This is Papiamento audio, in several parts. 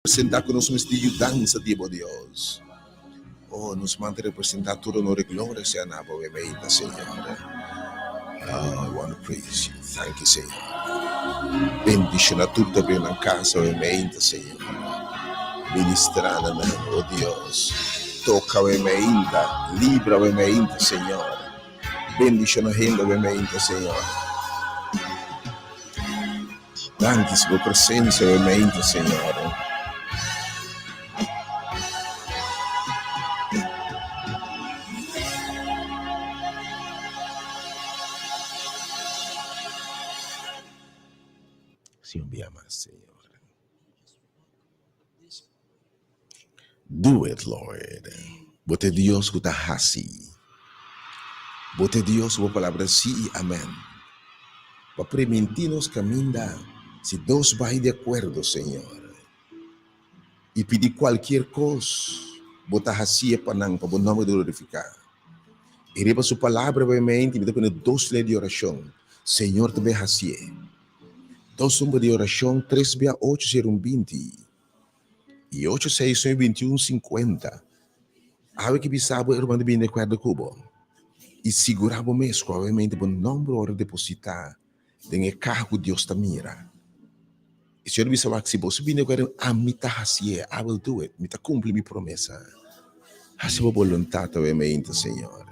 Representá ku nos mester yudansa di bo, Dios. Oh, nos man ta representá tur honor i gloria sea na bo, bebé, ta Señor. Oh, I want to praise you. Thank you, Señor. Bendiciona tur ta brio nan casa, bebé, ta Señor. Ministra na nan, oh Dios. Toca, bebé, ta. Libra, bebé, ta Señor. Bendiciona hende, bebé, ta Señor. Danki si bo presencia awe mainta, Señor. Si un bia mas, Señor. Do it, Lord. Bo ta e Dios ku ta hasi. Bo ta e Dios ku bo palabra sí i amèn. Bo a primintí nos kaminda si dos bai di akuerdo, Señor, i pidi kualkier kos, bo ta hasié pa nan pa bo nòmber glorifiká. I riba su palabra bo e mente mi ta pone dos lei di orashon. Señor ta bai hasié. Dos number di orashon, tres bia ocho sero un 20 i ocho seis nuebe 21 50. Awe ki bisa bo e ruman ta bini di akuerdo ku bo i sigurá bo mes ku awemente bo nòmber ora depositá den e kaha ku Dios ta mira. E Señor bisa wak, si boso bini di akuerdo, ami ta hasié, I will do it, mi ta kumpli mi promesa. Hasi bo boluntat awemente, Señor.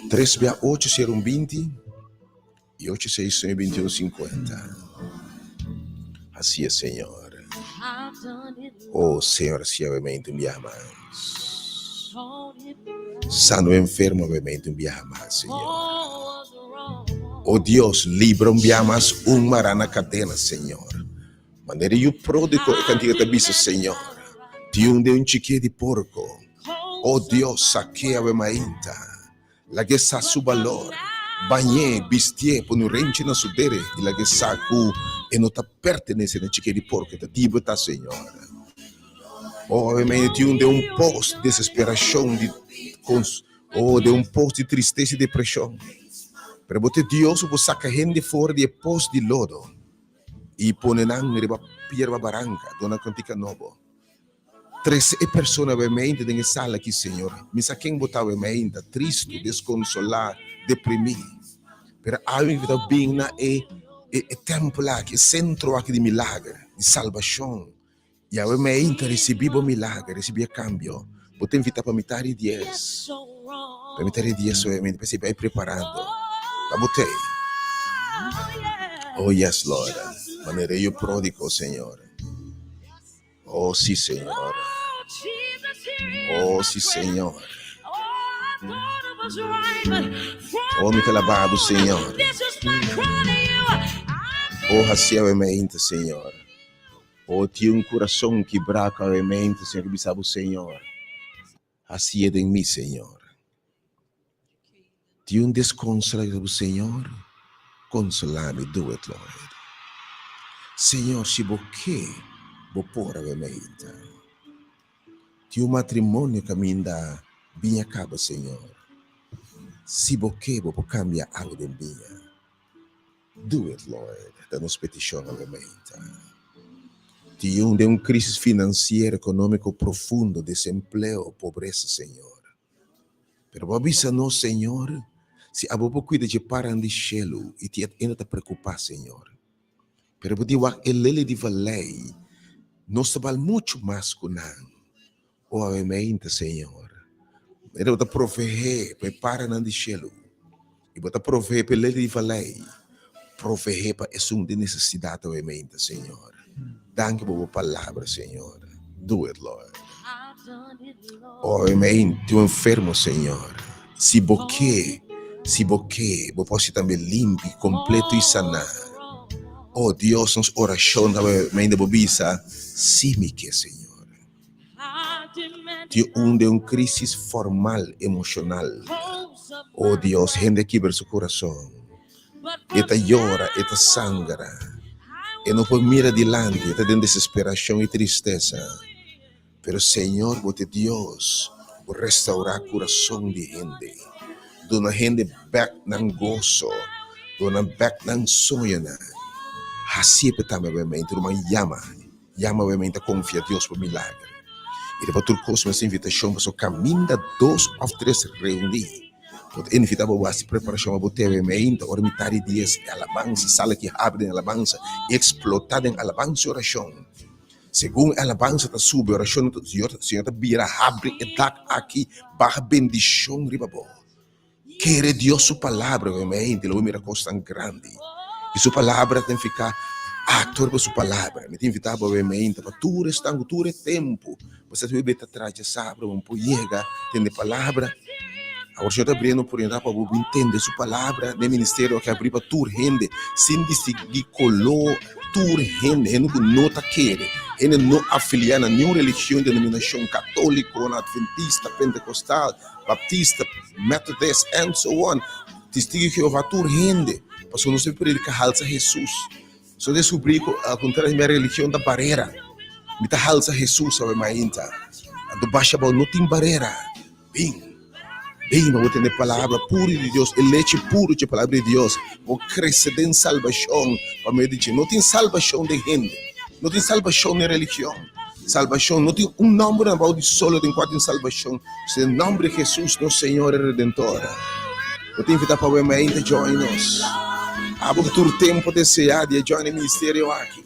Tres bia ocho sero un 20. I ocho seis nuebe 21 50. Así es, Señor. Oh, Señor, así obviamente un biaha mas. Sano enfermo obviamente un biaha mas, Señor. Oh Dios, libra un biaha mas un marana cadena, Señor. Manera yu pródigo e cantiga ta bisa, Señor, di un de un chikie di porco. Oh Dios, sakea we mainta. Lag'é sa su balor. Bañ'é, bistié, pone un renchi na su dere i lag'é sa ku e no ta pertenesé na chik'é di porko, e ta di bo ta, Señor. Oh, awe medio tin un den un pos di desesperashon, di kons, oh, den un pos di tristesa i depreshon. Pero bo ta e Dios ku por saka hende for di e pos di lodo i pone nan riba pia riba baranka, duna kantika nobo. Trese e persona awemente den e sala aki, Señor. Mi sa ken bo ta awemente, tristu, deskonsolá, deprimí. Pero awe mi ta bin na e e tèmpel aki, e sentro aki di milager, di salbashon. I awe mi ta risibí bo milager, risibí e kambio. Bo ta invitá pa mitar di dies. Pa mitar di dies awemente, p'esei bai preparando. Ta bo t'ei. Oh, yes, Lord. Manera yu pródigo, Señor. Oh, sí, Señor. Oh, sí, Señor. Oh, mi ta alabá bo, Señor. Oh, hasi awe mente, Señor. Oh, tin un kurason kibrá ku awe mente, Señor, ku bisa bo, Señor. Hasié den mi, Señor. Tin un desconsolá bo, Señor, consolá mi, do it, Lord. Señor, si bo ke, bo por awe meinta. Tin un matrimonio caminda biña caba, Señor. Si bo ke, bo por cambia awe den biña. Do it, Lord, ta nos peticion awe meinta. Tin un den un crisis financiero, economico profundo, desempleo, pobresa, Señor. Pero bo a bisa nos, Señor, si abo por cuida dje paran di shelu i ti e no ta preocupa, Señor. Pero bo di wak e lely di valei, nos ta bal muchu mas cu nan. O awe meinta, Señor, manera bo ta proveé pa e paranan di shelu i bo ta proveé pa e lely di valei, proveé pa esun den necesidad awe meinta, Señor. Danki pa bo palabra, Señor. Do it, Lord. Ora mi tin un enfermo, Señor. Si bo ke, si bo ke, bo por hasi tambe limpi, kompleto i saná. Oh Dios, nos orashon ta mainda bo bisa, Si mi ke, Señor. Tin un den un krisis formal, emoshonal. Oh Dios, hende a kibra su kurason. E ta yora, e ta sangra. E no por mira dilanti, e ta den desesperashon i tristesa. Pero Señor, bo ta Dios, bo restaurá kurason di hende. Duna hende bèk nan goso, duna bèk nan soñonan. Hasié pa tambe bo mente, ruman, yama. Yama awe mainta konfia Dios pa milager. I riba tur kos mes invitashon pasobra kaminda dos òf tres reuní. Bo ta invitá bo hasi preparashon pa bo te awe mainta ora mitá di dies e alabansa sala ki habri den alabansa i eksplotá den alabansa i orashon. Segun e alabansa ta subi orashon ta Señor ta bira habri e dak aki baha bendishon riba bo. Kere Dios su palabra awe mainta i lo bo mira kosnan grandi. I su palabra ta nifiká aktua riba su palabra. Mi ta invitá bo awe mainta pa tur esnan ku tur e tempu bo sa ta ta traha djasabra bo por yega tende palabra. Awor Señor ta abriendo oportunidat pa bo bin tende su palabra den ministerio aki abrí pa tur hende sin distinguí koló, tur hende, hende ku no ta kere, hende no afiliá na niun religion, denominashon, katóliko, adventista, pentekostal, Baptista, Methodist, and so on, Testigo di Jehová, tur hende, pasobra nos ta predica halsa Hesus. So descubri cu al contrario mi religion ta barera. Mi ta halsa Hesus awe mainta. Anto basha abao no tin barera. Bin, bin pa bo tende palabra puro di Dios, e lechi puro dje palabra di Dios. Bo crece den salbacion pa medio di dje. No tin salbacion den hende, no tin salbacion den religion. Salbashon, no tin un nòmber na bou di solo den kua tin salbashon, sino e nòmber di Hesus, nos Señor i Redentor. Bo ta invitá pa bo mainta join nos. Abo ku tur tempu deseá di e join e ministerio aki,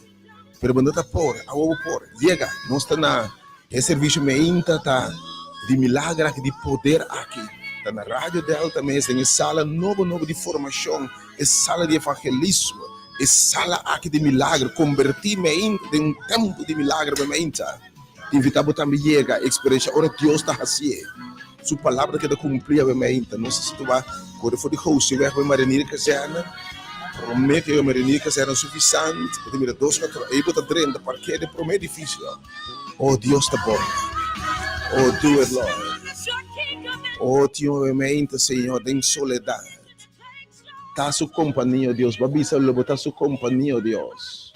pero bo no ta por, awo bo por. Yega, nos ta na e servisio mainta ta di milager aki, di poder aki. Ta na Radio Delta mes, den e sala nobo nobo di formashon, e sala di evangelismo. E sala aki di milagro kombertí meinta den un tempu di milagro pa meinta. Ta invitá bo tambe yega e eksperensia ora Dios ta hasié. Su palabra ta keda kumplí awe meinta. Nos ta situá kore for di Gosiweg bai Marinier Kazerne. Promé ku yega Marinier Kazerne sufisant bo ta mira dos katrò. Ei bo ta drenta parkea den promé edifisio. Oh Dios ta bon. Oh do it Lord. Oh tin un awe meinta Señor den soledat. Ta su kompania, o Dios. Bo a bisa lo bo ta su kompania, o Dios.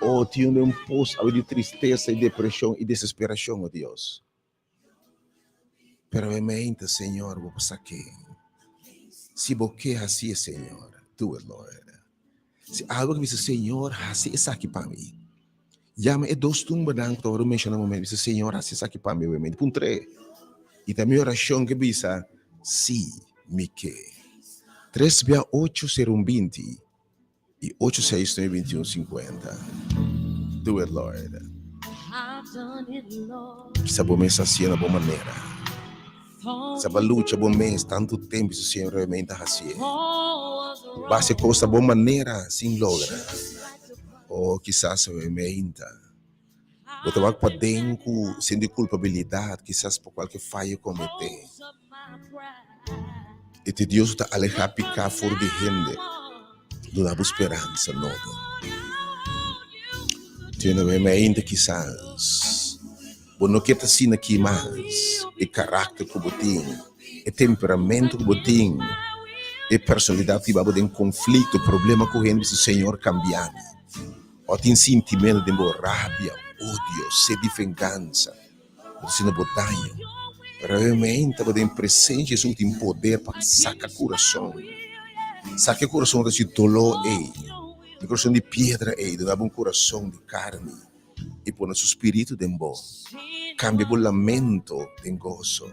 O tin un den un pos awe di tristesa i depreshon i desesperashon, o Dios. Pero e mente, Señor, bo por sa ke. Si bo ke hasié, Señor, do it, Lord. Si algo ke bisa, Señor, hasi esaki pa mi. Yama e dos tumbanan ku ta wòrdu menshoná momento, bisa, Señor, hasi esaki pa mi, obviamente. Puntr'é. I ta mi orashon ke bisa, Sí, mi ke. Tres bia ocho sero un 20 i ocho seis nuebe 21 50. Do it, Lord. Kisa bo mes hasié na bo manera. Kisa bo a lucha bo mes tantu tempu i su Señor realmente a hasié. Bo hasi kos na bo manera sin logra. O kisas meinta bo ta wak paden ku sinti kulpabilidat kisas pa kualke fayo kometé. I te Dios ku ta alehá piká for di hende duna bo speransa nobo. Tin un meinta kisas bo no ke ta asina aki mas, e karakter ku bo tin, e temperamento ku bo tin, e personalidat ku hiba bo den konflikto, problema ku hende, bisa Señor kambia mi. O tin sintimento den bo, rabia, odio, sed di vengansa, bo ta haciendo bo daño. Pero realmente bo den presencia di Hesus tin poder pa saca curason. Saca e curason ta haci dolor ey, e curason di piedra ey, duna bo un curason di carni y pone su spiritu den bo. Cambia bo lamento den goso.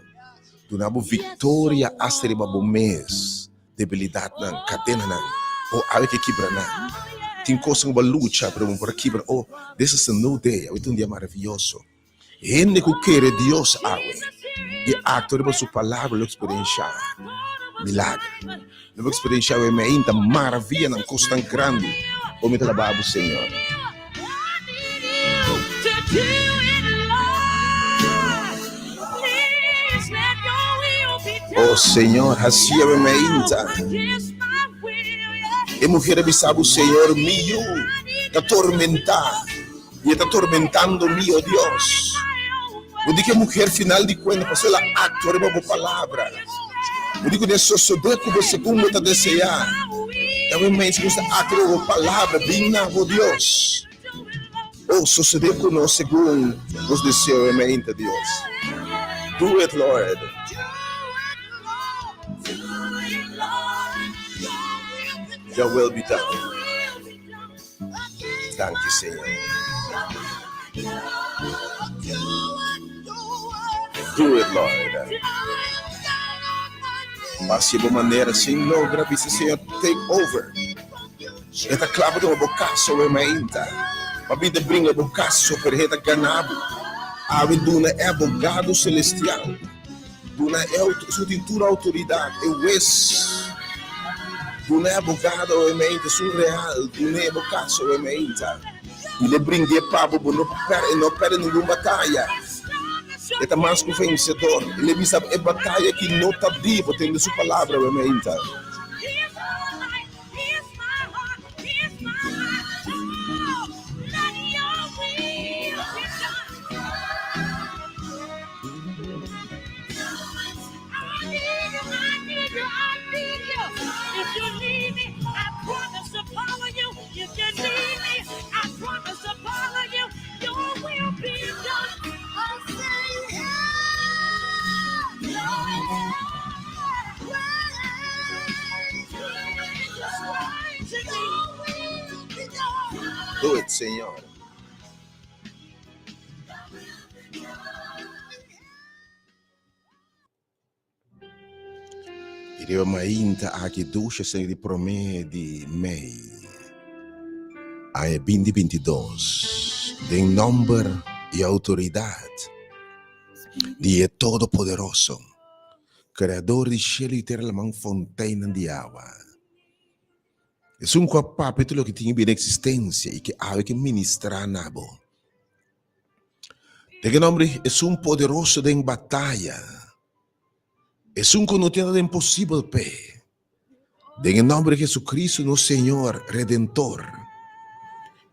Duna bo victoria hasta riba bo mes. Debilidatnan, kadenanan, o awe ke kibra nan. Tin kosnan ku bo a lucha pero bo por a kibra. Oh, this is a new day, awe ta un dia maravioso. Hende ku kere Dios awe i aktua riba su palabra lo eksperenshá milager. Lo bo eksperenshá awe meinta maravianan, kosnan grandi. Oh, mi ta alabá bo, Señor. Oh Señor, haciebe meinta. E mujer a bisa bo, Señor, mi yu ta tormentá i e ta tormentando mi, oh Dios. Bo di ku e mujer final di kuenta pasobra el a aktua riba bo palabra. Bo di ku den sosodé ku bo segun bo ta deseá. Dame mens nos ta aktua riba bo palabra, bin na bo, Dios. Oh, sosodé ku nos segun nos deseo e meinta, Dios. Do it, Lord. Your will be done. Danki Señor. Do it, Lord. Hasi bo manera sin logra bisa Señor take over. E ta kla pa tuma bo kaso awe mainta. Pa bin ta bringa bo kaso pero e ta gana bo. Awe duna e abogado celestial. Duna e esun tin tur outoridat, e wes. Duna e abogado awe mainta, esun real. Dun'e bo kaso awe mainta. I lo bring'é pa bo, bo no por pèrdè, e no pèrdè ningun bataya. E ta mas ku vensedor. I lo bisa bo, e bataya aki no ta di bo. Tende su palabra awe mainta. Do it, Señor. I riba mainta aki dusha sende di promé di mei aña binti binti dos den nòmber i outoridat di e Todopoderoso, Kreador di shelu i tera laman fonteinnan di awa. Esun ku a papia tur loke tin bira eksistensia i ke awe ke ministrá na bo. Den e nòmber di Esun poderoso den bataya, Esun ku no tin nada imposibel p'e. Den e nòmber di Jesucristo nos Señor, Redentor,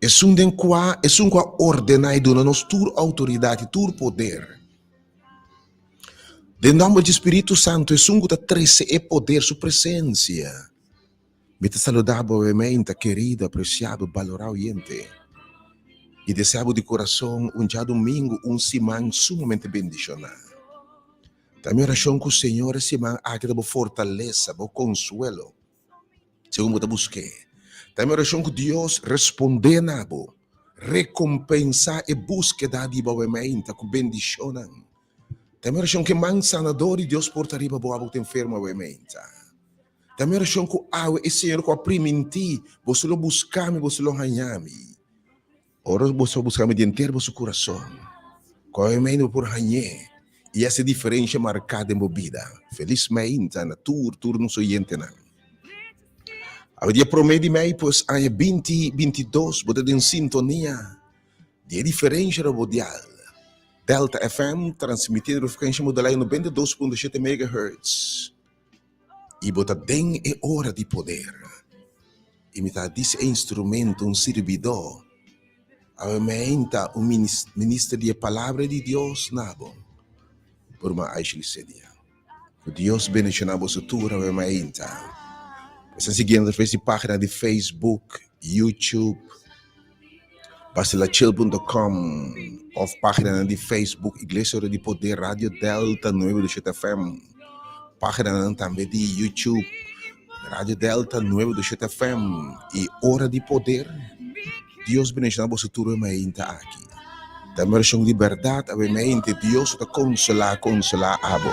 Esun den kua, Esun ku a ordená i duna nos tur outoridat i tur poder. Den nòmber di Spiritu Santu, Esun ku ta trese e poder, Su presensia. Mi ta saluda bo nuevamente, kerido, apresiado, balorá oyente, i desea bo di kurason un djadumingu, un siman sumamente bendishoná. Ta mi orashon ku Señor e siman aki ta bo fortalesa, bo konsuelo, segun bo ta busk'é. Ta mi orashon ku Dios respondé na bo, rekompensá e búskeda di bo awe-meinta ku bendishonnan. Ta mi orashon ku e man sanador di Dios por ta riba bo abo ku ta enfermo awe-meinta. Ta mi orashon ku awe e Señor ku a primintí, Boso lo buska mi, boso lo haña mi. Ora boso a buska mi di henter boso kurason, ku awe mei bo por hañ'é i hasi e diferensha marká den bo bida. Felis meinta na tur tur nos oyentenan. Awe dia promé di mei, pues aña binti 22, bo ta den sintonia di e diferensha riba bo dial. Delta FM, transmitiendo riba frekuensha modulá di 92.7 megahertz. I bo ta den e ora di poder. I mi ta dis e instrumento, un sirbidó. Awe meinta un minister di e Palabra di Dios na bo, bo ruman Aisha Licedia. Ku Dios bendishoná boso tur awe meinta. Bo sta siguiendo atraves di página di Facebook, YouTube, basilachil punto com òf páginanan di Facebook Iglesia Ora di Poder, Radio Delta nuebe dos shete FM, páginanan tambe di YouTube Radio Delta nuebe dos shete FM i Ora di Poder. Dios bendishoná boso tur awe mainta aki. Ta un orashon di bèrdat awe mainta Dios ta konsolá konsolá abo.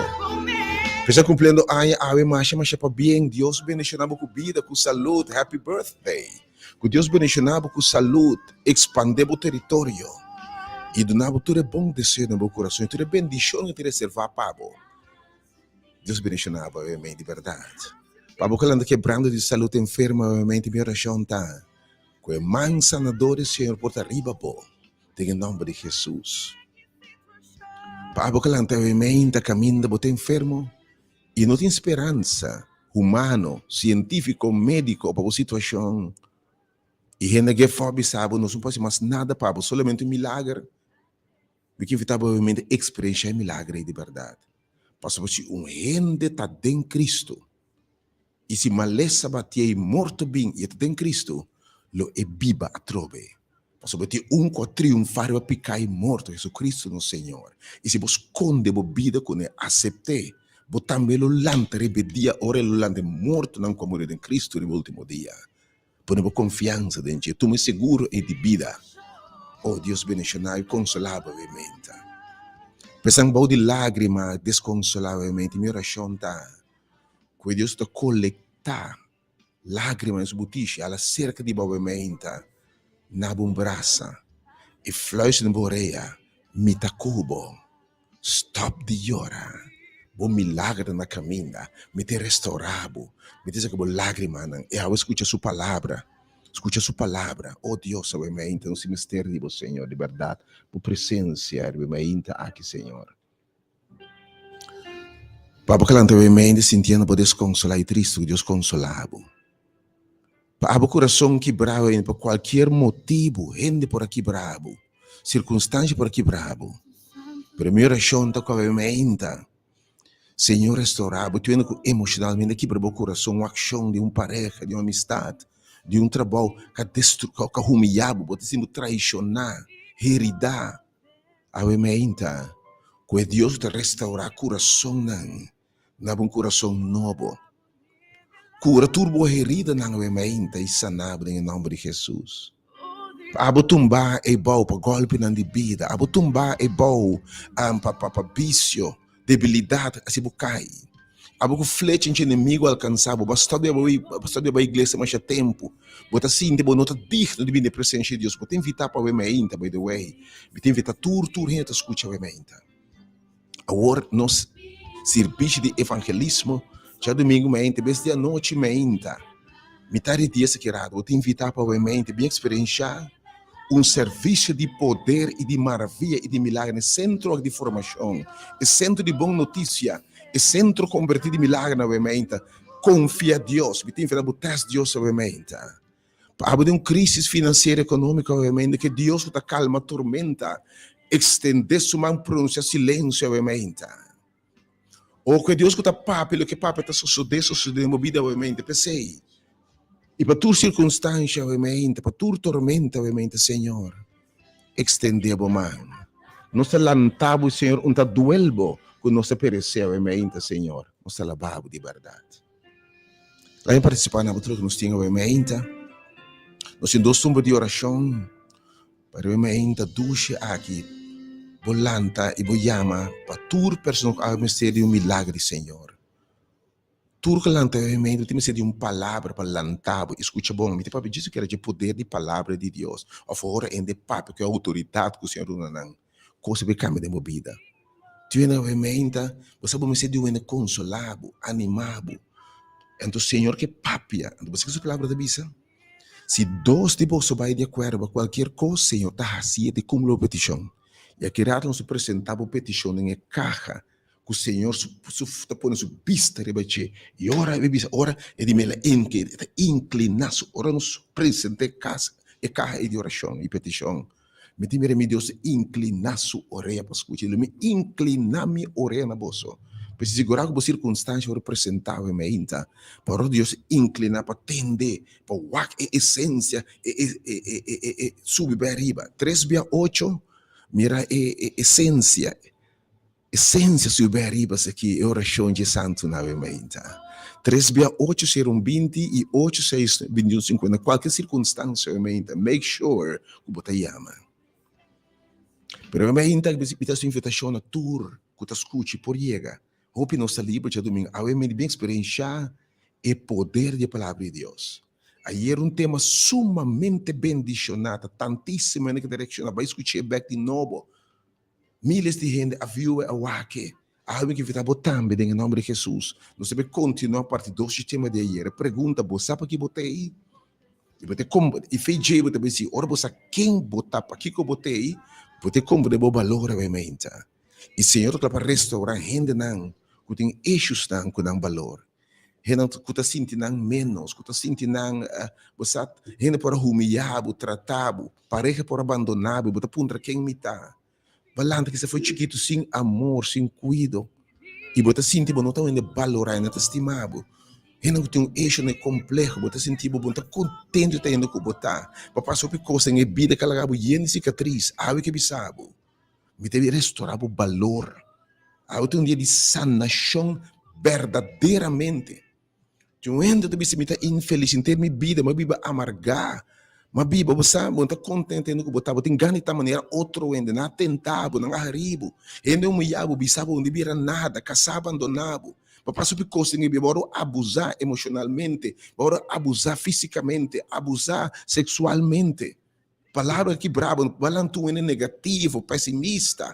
P'esei kumpliendo aña awe masha masha pabien Dios bendishoná bo ku bida ku salud happy birthday. Ku Dios bendishoná bo ku salud, ekspandé bo teritorio i duna bo tur e bon deseo den bo kurason i tur e bendishon ku tin reservá pa bo. Dios bendishoná bo awe mei di bèrdat. Pa bo ku a lanta kebrando di salud enfermo awe mei mi orashon ta ku e man sanador di Señor por ta riba bo den e nòmber di Hesus. Pa bo ku a lanta awe mei ta kaminda bo ta enfermo I no tin speransa humano, sientífiko, médiko pa bo situashon. I hende a gef òp bisa bo, nos no por hasi mas nada pa bo, solamente un milager. Mi ke invitá bo obviamente eksperenshá e milager ei di bèrdat. Pasobra si un hende ta den Kristu, i si malesa batié i morto bin i e ta den Kristu, lo e biba atrobe. Pasobra tin un ku a triunfá riba piká i morto, Jesucristo nos Señor. I si bo skonde bo bida kuné, asept'é, bo tambe lo lanta riba e dia ora e lo lanta e mortonan ku a muri den Cristo riba e último dia. Pone bo konfiansa den dje. Tuma e seguro ei di bida. O Dios bendishoná i konsolá bo mente. Pesan bou di lágrima deskonsolá bo mente. Mi orashon ta ku e Dios ta kolektá lágrima den su butishi hala serka di bo mente na bo brasa i fluister den bo orea, Mi ta ku bo. Stop di yora. Bo milager ta na kaminda. Mi ta restaurá bo. Mi ta saka bo lágrimanan. I awe skucha su palabra. Skucha su palabra. O Dios, awe mainta nos tin mester di bo, Señor. Di bèrdat, bo presensia riba e mainta aki, Señor. Pa bo kalanta awe mainta sintiendo bo deskonsolá i tristu, ku Dios konsolá bo. Pa abo kurason kibrá awe pa kualkier motibu, hende por a kibrá bo, sirkunstansia por a kibrá bo. Pero mi orashon ta ku awe mainta, Señor restourá bo. Tuendo ku emoshonalmente a kibra bo kurason, un akshon di un pareha, di un amistat, di un trabou ka destru ka humiyá bo, bo ta sinti bo traishoná, heridá. Awe mainta, ku e Dios ku ta restourá kurasonnan, na bo un kurason nobo. Kura tur bo heridanan awe mainta i sana bo den e nòmber di Hesus. Abo tumbá e bou pa gòlpinan di bida, abo tumbá e bou pa pa bisio, debilidat, asi bo kai. Abo ku flecha dje enemigu alkansá bo, bo a stòp di bo stòp di bai iglesia masha tempu, bo ta sinti bo no ta digno di bini den presensia di Dios, bo ta invitá pa awe mainta, by the way, mi ta invitá tur tur hende ta skucha awe mainta. Awor nos sirbishi di evangelismo djadumingu mainta bes di anochi mainta. Mitar di dia sekirado bo ta invita pa bo mente bin eksperenshá un servisio di poder i di maravia i di milager na e sentro di formashon, e sentro di bon notisia, e sentro kombertí di milager na bo mente. Konfia Dios. Mi ta invita bo tèst Dios na bo mente. Pa abo den un crisis financiero economico awemente ke Dios ku ta calma tormenta extende su man pronuncia silencio awemente. O ke Dios ku ta papia loke papia ta sosode sosode den bo bida awemente. P'esei i pa tur circunstancia awemente, pa tur tormenta awemente Señor extende bo man. Nos ta lanta bo Señor un ta duel bo ku nos ta perece awemente Señor. Nos ta laba bo di berdad. Laga mi partisipá na otro ku nos tin awe meinta. Nos tin dos tumba di orashon, pero awe meinta dushi aki bo lanta i bo yama pa tur persona ku awe mester di un milager di Señor. Tur ku lanta awe meinta tin mester di un palabra pa lanta bo i skucha bon. Mi ta papia djis kere dje poder di palabra di Dios òf ora hende papia ku e outoridat ku Señor duna nan. Kos a kambia den bo bida. Tin hende meinta, bo sa bo mester di un hende konsolá bo, animá bo. Anto Señor ke papia. Anto bo sa ke su palabra ta bisa? Si dos di boso bai di akuerdo pa kualkier kos, Señor ta hasié di kumpli bo petishon. I aki rato nos ta presentá bo petishon den e kaha ku Señor su su ta pone su bista riba dje. I ora e bisa, ora e di mela inke, e ta inkliná su, ora nos presentá e kas, e kaha ei di orashon i petishon. Mi tin mira mi Dios inkliná su orea pa skucha. Lo mi inkliná mi orea na boso. Pues sigurá ku bo sirkunstansia wòrdu presentá awe meinta, pa ora Dios inkliná pa tende, pa wak e esensia, e e e e e e subi bai ariba. Tres bia ocho, mira e e esensia. Esensia subi bai ariba esaki e orashon dje santunan awe mainta. Tres bia ocho sera un 20 i ocho seis 21 50 kualke sirkunstansia awe mainta make sure ku bo ta yama. Pero awe mainta mi ta hasi un invitashon na tur ku ta skucha i por yega. Hopi nos ta liber djadumingu awe mainta bin eksperensha e poder di e palabra di Dios. Ayer un tema sumamente bendishoná ta tantísimo hende ku ta reakshoná bai skuch'é bèk di nobo. Miles di hende a viu e a wak e. Awe mi ke invitá bo tambe den e nòmber di Hesus. Nos ta bai kontinuá parti dos dje tema di ayer. E pregunta, Bo sa pakiko bo ta ei? I bo ta i fe dje bo ta bai si ora bo sa ken bo ta, pakiko bo ta ei, bo ta komprendé bo balor awe meinta. I Señor ta kla pa restourá hendenan ku tin ishusnan ku nan balor. Hendenan ku ta sinti nan ménos, ku ta sinti nan, bo sa, hende por a humiyá bo, tratá bo, pareha por a bandoná bo, bo ta puntra ken mi ta. Bo a lanta kisa for chikitu sin amor, sin kuido, i bo ta sinti bo no ta un hende balorá, hende no ta stimá bo. Hende ku tin un esho na e kompleho, bo ta sinti bo, bo no ta kontentu ta hende ku bo ta. Bo a pasa hopi kos den e bida ku a laga bo yen di sikatris, awe ke bisa bo. Mi ta restorá bo balor. Awe ta un dia di sanashon berdaderamente. Tin un hende ta bisa mi ta infelis henter mi bida, mi a biba amargá, mi a biba, bo sa, bo no ta kontento hende ku bo ta, bo tin gana di ta manera otro hende, nan a tenta bo, nan a hari bo, hende humiyá bo, bisa bo, bo no di bira nada, kasá abandoná bo, bo a pasa hopi kos den e bida, bo a wòrdu abusá emoshonalmente, bo a wòrdu abusá físikamente, abusá seksualmente. Palabra ki brabo, bo a lanta un hende negativo, pesimista.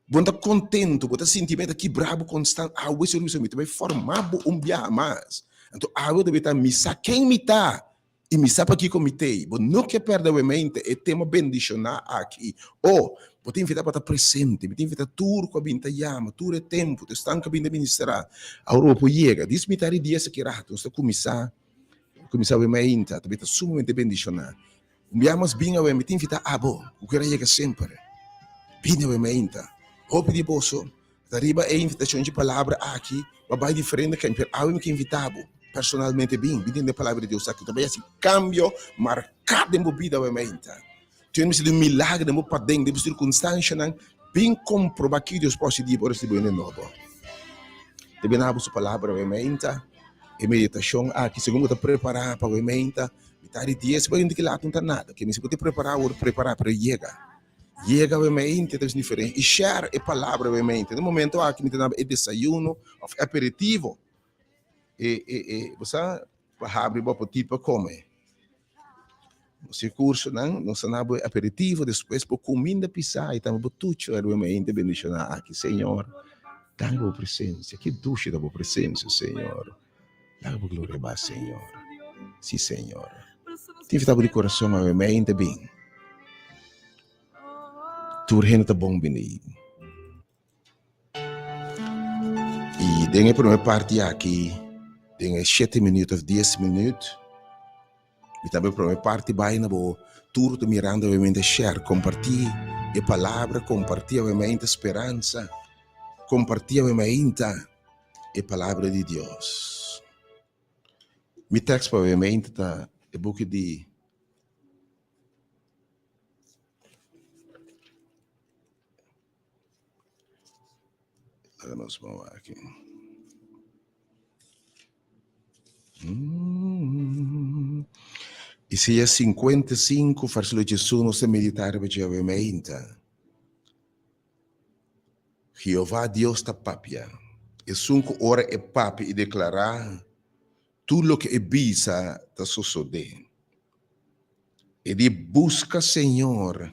Bo no ta kontentu, bo ta sinti meta kibra bo konstant. Awe Señor bisa mi ta bai forma bo un biaha mas. Anto awe ta bai ta mi sa ken mi ta i mi sa pakiko mi t'ei. Bo no ke pèrdè awe mente e tema bendishoná aki. O, bo ta invitá pa ta presente. Mi ta invitá tur ku a bin ta yama, tur e tempu, tur esnan ku a bin ta ministrá. Awor bo por yega. Dis mitá di dia esaki rato nos ta kuminsá, kuminsá awe mainta. Ta bai ta sumamente bendishoná. Un bia mas bin awe mi ta invita abo ku kier a yega semper. Bini awe mainta. Hopi di boso ta riba e invitashon dje palabra aki pa bai diferente kende, pero awe mi ke invita bo personalmente bin. Bin tende e palabra di Dios aki. Ta bai hasi kambio marká den bo bida awe mainta. Tin mester di un milagro den bo paden, den bo sirkunstanshanan. Bin komproba kiko Dios por hasi di bo ora si bo hende nobo. Ta bini abo su palabra awe mainta. E meditashon aki segun bo ta prepara pa awe mainta. Mitar di dies bai un di kilato no ta nada. Ke mi si bo ta prepara awor prepara pero yega. Yega awe mente ta diferente. I share e palabra awe mente. Den momento aki mi ta daba e desayuno of aperitivo. E e e bo sa pa habri bo apetit pa kome. Nos e cursonan nos ta nabo e aperitivo despues bo kuminda pisa i tambe bo tucho awe mente bendiciona aki. Señor danki pa bo presencia. Ki dushi ta bo presencia Señor. Laga bo gloria ba Señor. Si Señor. Tin fita bo di corazon awe mente bin. Tur hende ta bon bini. I den e prome parti aki, den e shete minuut of dies minuut, mi ta prome parti bai na bo tur ta mirando awe mente share, comparti e palabra, comparti awe mente speransa, comparti awe mente. E Palabra di Dios. Mi tekst pa obviamente ta e buki di Laga nos ban wak aki. Isaías 55, versículo 11, nos ta medita riba dje obviamente. Jehová Dios ta papia. Esun ku ora e papia i deklará, tur loke e bisa ta sosodé. E di buska Señor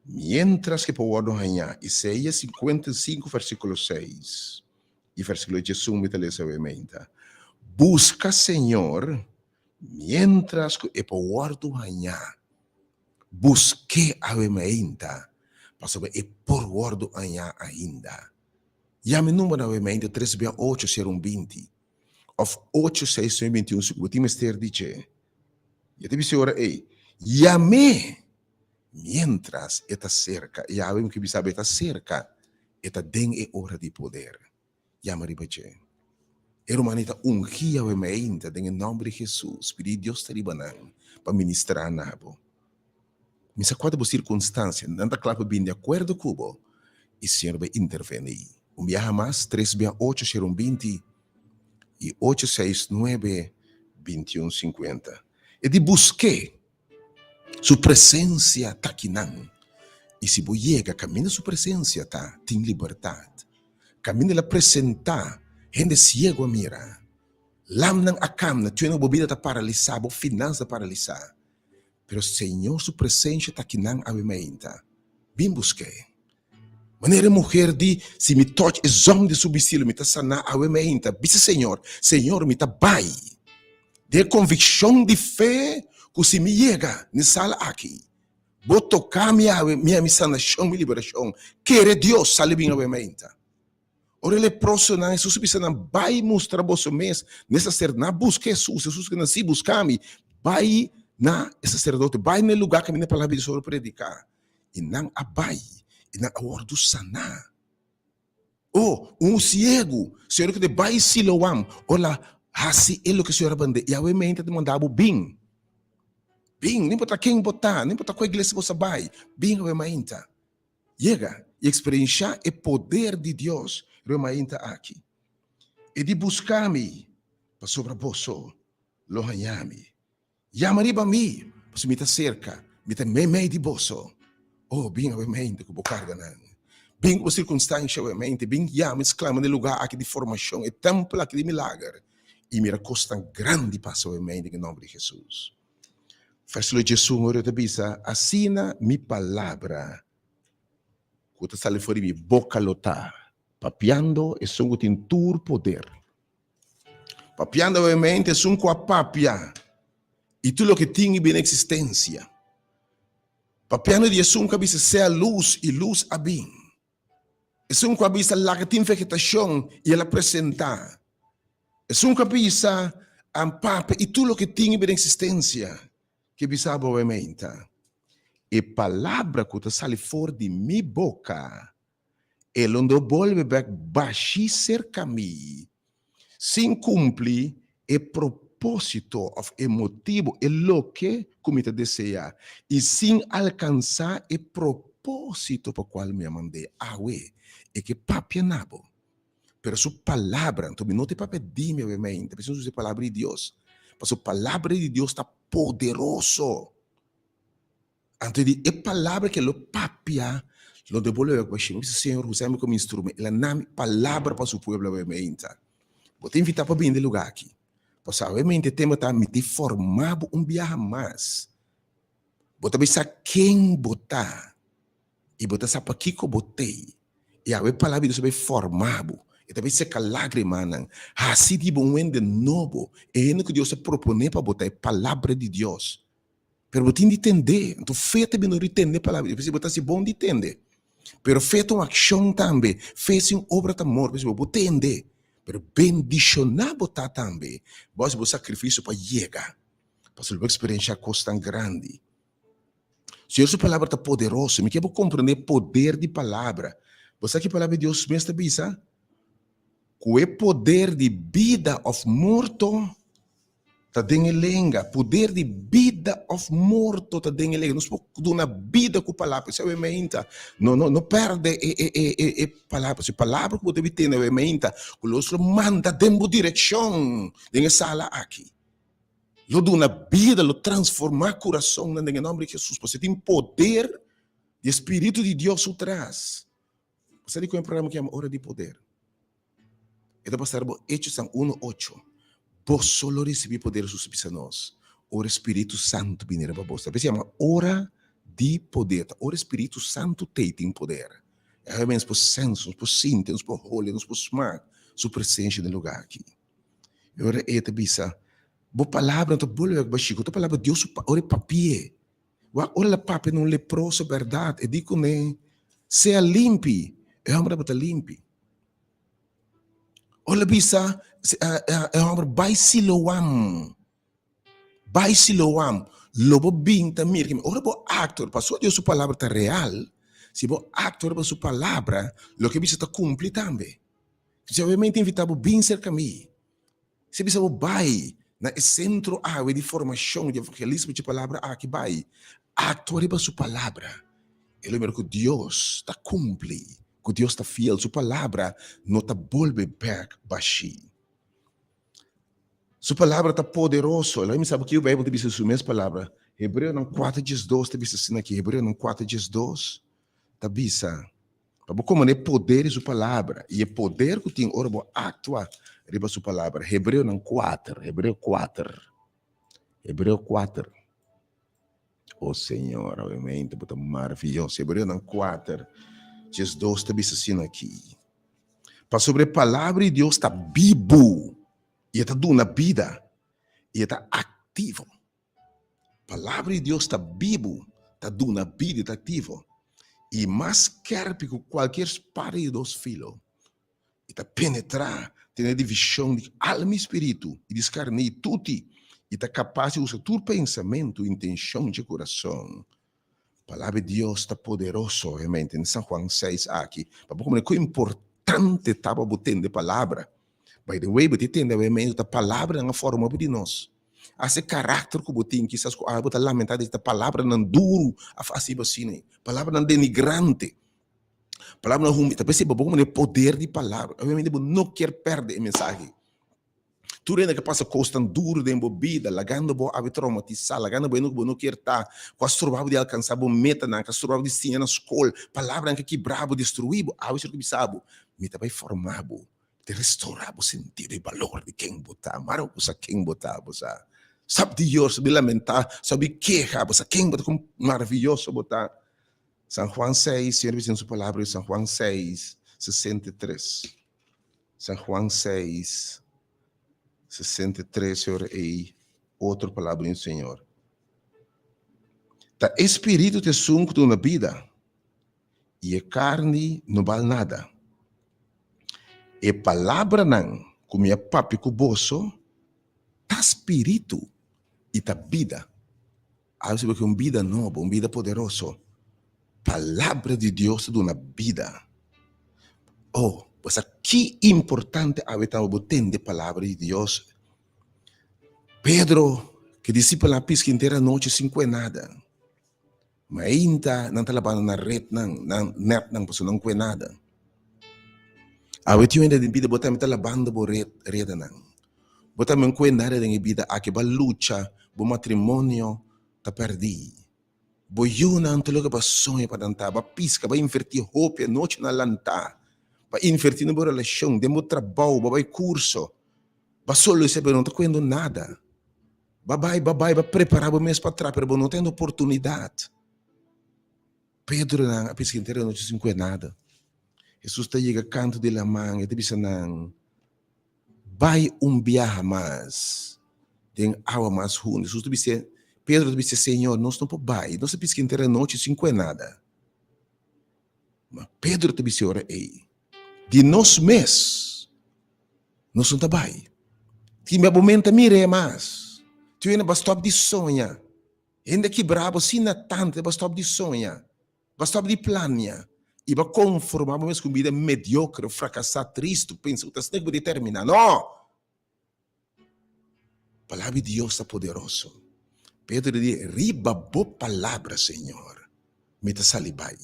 miéntras ke por wòrdu hañá. Isaías 55 versíkulo 6 i versíkulo 11 mi ta lesa awe meinta. Buska Señor miéntras ku e por wòrdu hañá. Busk'é awe mainta, pasobra e por wòrdu añá ainda. Yama e number awe mainta tres bia ocho sero un 20 òf ocho seis nuebe 21 si ku bo tin mester di dje. Ya ta bisa e ora ei, Yam'é miéntras e ta serka. I awe mi ke bisa bo e ta serka, e ta den e ora di poder. Yama riba dje. E rumannan ta ungí awe meinta den e nòmber di Hesus. Pidi Dios ta riba nan pa ministrá na bo. Mi sa kua ta bo sirkunstansia, nan ta kla pa bini di akuerdo ku bo i Señor bai intervení. Un biaha mas, tres bia ocho shera un 20 i ocho seis nuebe 21 50. E di busk'é. Su presencia ta akinan. I si bo yega kaminda su presencia ta, tin libertat. Kaminda el a presentá, hende siego a mira. Lamnan a kamna, tuena bo bida ta paralisá, bo finansa ta paralisá. Pero Señor su presencia ta akinan awe mainta. Bin busk'é. Manera e muher di, Si mi toch e zòm di su bistí lo mi ta saná awe mainta. Bisa Señor, Señor, mi ta bai den e konvikshon di fe ku si mi yega n'e sala aki, Bo toká mi awe, mi a mi sanashon, mi liberashon. Kere Dios, sali bin awe mainta. Ora e leprosonan, Hesus a bisa nan, Bai mustra boso mes n'e saserdote. Nan a buska Hesus, Hesus a bisa nan, Si, buska mi. Bai na e saserdote, bai na e lugá kaminda e palabra di Dios a wòrdu prediká. I nan a bai, i nan a wòrdu saná. O, un siegu! Señor ku te bai Siloam, ora hasi e loke Señor a band'é. Yahweh mente ta manda bo bin. Bin, no importa ken bo ta, no importa kua iglesia bo sa bai, bin awe mainta. Yega i eksperenshá e poder di Dios riba mainta aki. E di buska mi. pasobra boso lo haña mi. Yama riba mi, pasobra mi ta serka, mi ta meimei di boso. Oh, bin awemente ku bo karganan. Bin ku bo sirkunstansha awemente. Bin yama i sklama na e lugá aki di formashon, e tèmpel aki di milager, i mira kosnan grandi pasa awemente den e nòmber di Hesus. Vèrsikulo diesun ora ta bisa, Asina mi palabra ku ta sali for di mi boka lo ta, papiando esun ku tin tur poder. Papiando awemente esun ku a papia i tur loke tin i bini eksistensia. Papiando di esun ku a bisa sea lus i lus a bin. Esun ku a bisa laga tin vegetashon i el a presentá. Esun ku a bisa papia i tur loke tin i bira eksistensia, ke bisa bo awe-meinta, E palabra ku ta sali for di mi boka, e lo no bolbe bèk bashí serka mi sin kumpli e propósito òf e motibu, e loke ku mi ta deseá, i sin alkansá e propósito pa kual mi a mand'é. Awe, e ke papia na bo, pero su palabra, anto mi no ta papia di mi awe, ta bisa e palabra di Dios, pasobra palabra di Dios ta poderoso. Anto di e palabra ke lo papia lo debolbe pa Shima. Bisa, Señor, usa mi komo instrumento. El a na mi palabra pa su pueblo awe-meinta. Bo ta invitá pa bini den e lugá aki. Pasobra awe-meinta e tema ta mi ta forma bo un biaha mas. Bo ta bisa ken bo ta i bo ta sa pakiko bo t'ei. I awe palabra di Dios ta bai forma bo. E ta bai seka lágrimanan, hasi di bo un hende nobo. E hende ku Dios a proponé pa bo ta e palabra di Dios. Pero bo tin di tendé. Anto fe ta bini ora di tende palabra di Dios. P'esei bo ta hasi bon di tende. Pero fe ta un akshon tambe. Fe sin obra ta morto. P'esei bo por tende. Pero bendishoná bo ta tambe. Bo hasi bo sakrifisio pa yega. Pasobra bo eksperenshá kos tan grandi. Señor su palabra ta poderoso. Mi ke bo komprendé poder di palabra. Bo sa ki palabra di Dios mes ta bisa? Ku e poder di bida òf morto ta den e lenga. Poder di bida òf morto ta den e lenga. Nos por duna bida ku palabra. Esei awe meinta. No, no, no pèrdè e, e, e, e, e palabra. Si palabra ku bo debe tene awe meinta, ku los lo manda den bo direkshon den e sala aki. Lo duna bida, lo transformá kurasonnan den e nòmber di Hesus. Pasobra tin poder di e Spiritu di Dios su tras. Bo sa di kon e programa ku yama Ora di Poder? E ta basá riba Hechosnan unu ocho. Boso lo risibí poder Hesus a bisa nos ora e Spiritu Santu bini riba boso. Ta bisa yama Ora di Poder. Ta ora e Spiritu Santu t'ei tin poder. E haña nos por sense, nos por sinti, nos por hole, nos por smak su presensia den lugá aki. E ora ei ta bisa, Bo palabra no ta bolbe bashí, ku ta palabra Dios su ora e papi'é. Wak ora el a papia na un leproso bèrdat, e di kuné, Sea limpi. E hòmber tabata limpi. Ora el a bisa e hòmber, Bai Siloam, bai Siloam, lo bo bin ta mira. Ora bo aktua, pasobra Dios su palabra ta real, si bo aktua riba su palabra, loke e bisa ta kumpli tambe. P'esei obviamente invitá bo bin serka mi. Si bisa bo bai na e sentro awe di formashon di evangelismo dje palabra aki bai, aktua riba su palabra. E lo mira ku Dios ta kumpli, ku Dios ta fiel, su palabra no ta bolbe bèk bashí. Su palabra ta poderoso. Laga mi sa bo kiko Beibel ta bisa su mes palabra. Hebreonan kuater diesdos ta bisa asina aki, Hebreonan kuater diesdos ta bisa, Pa bo komprendé e poder di su palabra i e poder ku tin ora bo aktua riba su palabra. Hebreonan kuater, Hebreo kuater, Hebreo kuater. O Señor, obviamente bo ta maravioso. Hebreonan kuater, diesdos ta bisa asina aki, Pasobra e palabra di Dios ta bibu i e ta duna bida i e ta aktivo. Palabra di Dios ta bibu, ta duna bida i ta aktivo, i mas skèrpi ku kualkier spada di dos filo, i ta penetrá te na e divishon di alma i spiritu, i diskarní tuti, i ta kapas di usa tur pensamentu i intenshon dje kurason. Palabra di Dios ta poderoso, obviamente, den San Juan seis aki, pa bo komprende ku importante ta pa bo tende palabra. By the way, bo ta tende obviamente ta palabranan a forma hopi di nos. Hasta e karakter ku bo tin, kisas ku awe bo ta lamenta di ta palabranan duru a fasi bo asina, palabranan denigrante, palabranan humilhante. Ta p'esei pa bo komprende poder di palabra. Obviamente bo no kier perde e mensahe. Tur hende ku a pasa kosnan duru den bo bida, lagando bo abi traumatisá, lagando bo hende ku bo no kier ta, ku a stroba bo di alkansá bo metanan, ku a stroba bo di siña na skol, palabranan ku a kibra bo, destruí bo, awe Señor ta bisa bo, Mi ta bai forma bo, mi ta restorá bo sentido i balor di ken bo ta. Mara bo sa ken bo ta, bo sa. Stòp di yora, stòp di lamentá, stòp di keha, bo sa ken bo ta, kon maravioso bo ta. San Juan seis, Señor bisa den su palabra di San Juan seis, 63. San Juan 6, 63 ora ei otro palabra di Señor. Ta e spiritu ta esun ku duna bida, i e karni no bal nada. E palabranan ku mi a papia ku boso ta spiritu i ta bida. Algo si un bida nobo, un bida poderoso. Palabra di Dios ta duna bida. Oh, bo sa ki importante awe ta bo tende palabra di Dios. Pedro, ke disipelnan a piska henter anochi sin kue nada. Mainta nan ta labando nan retnan, nan netnan pasobra nan kue nada. Awe tin un hende den bida bo tambe ta labando bo ret, redanan. Bo tambe no kue nada den e bida aki, bo a lucha, bo matrimonio ta pèrdí. Bo yunan ta loke bo a soña pa nan ta, bo a piska, bo a invertí hopi anochi nan lantá pa invertí den bo relashon, den bo trabou, bo a bai kurso, bo a soluciona pero no ta kuendo nada. Ba bai, ba bai, ba prepará bo mes pa tra, pero bo no ten oportunidat. Pedro nan a piska henter anochi sin kue nada. Hesus ta yega kantu di laman, e ta bisa nan, Bai un biaha mas den awa mas hundu. Hesus ta bis'é, Pedro ta bis'é, Señor, nos no por bai, nos a piska henter anochi sin kue nada. Ma Pedro ta bis'é ora ei, Di nos mes nos no ta bai. Tin bia bo menta mir'é mas. Tin hende ba stòp di soña. Hende kibrá bo asina tantu, ba stòp di soña, ba stòp di plania i ba konformá bo mes ku un bida mediokre, frakasá, tristu, pensa ku ta asina ku bo determiná. No! Palabra di Dios ta poderoso. Pedro di, Riba bo palabra, Señor, mi ta sali bai.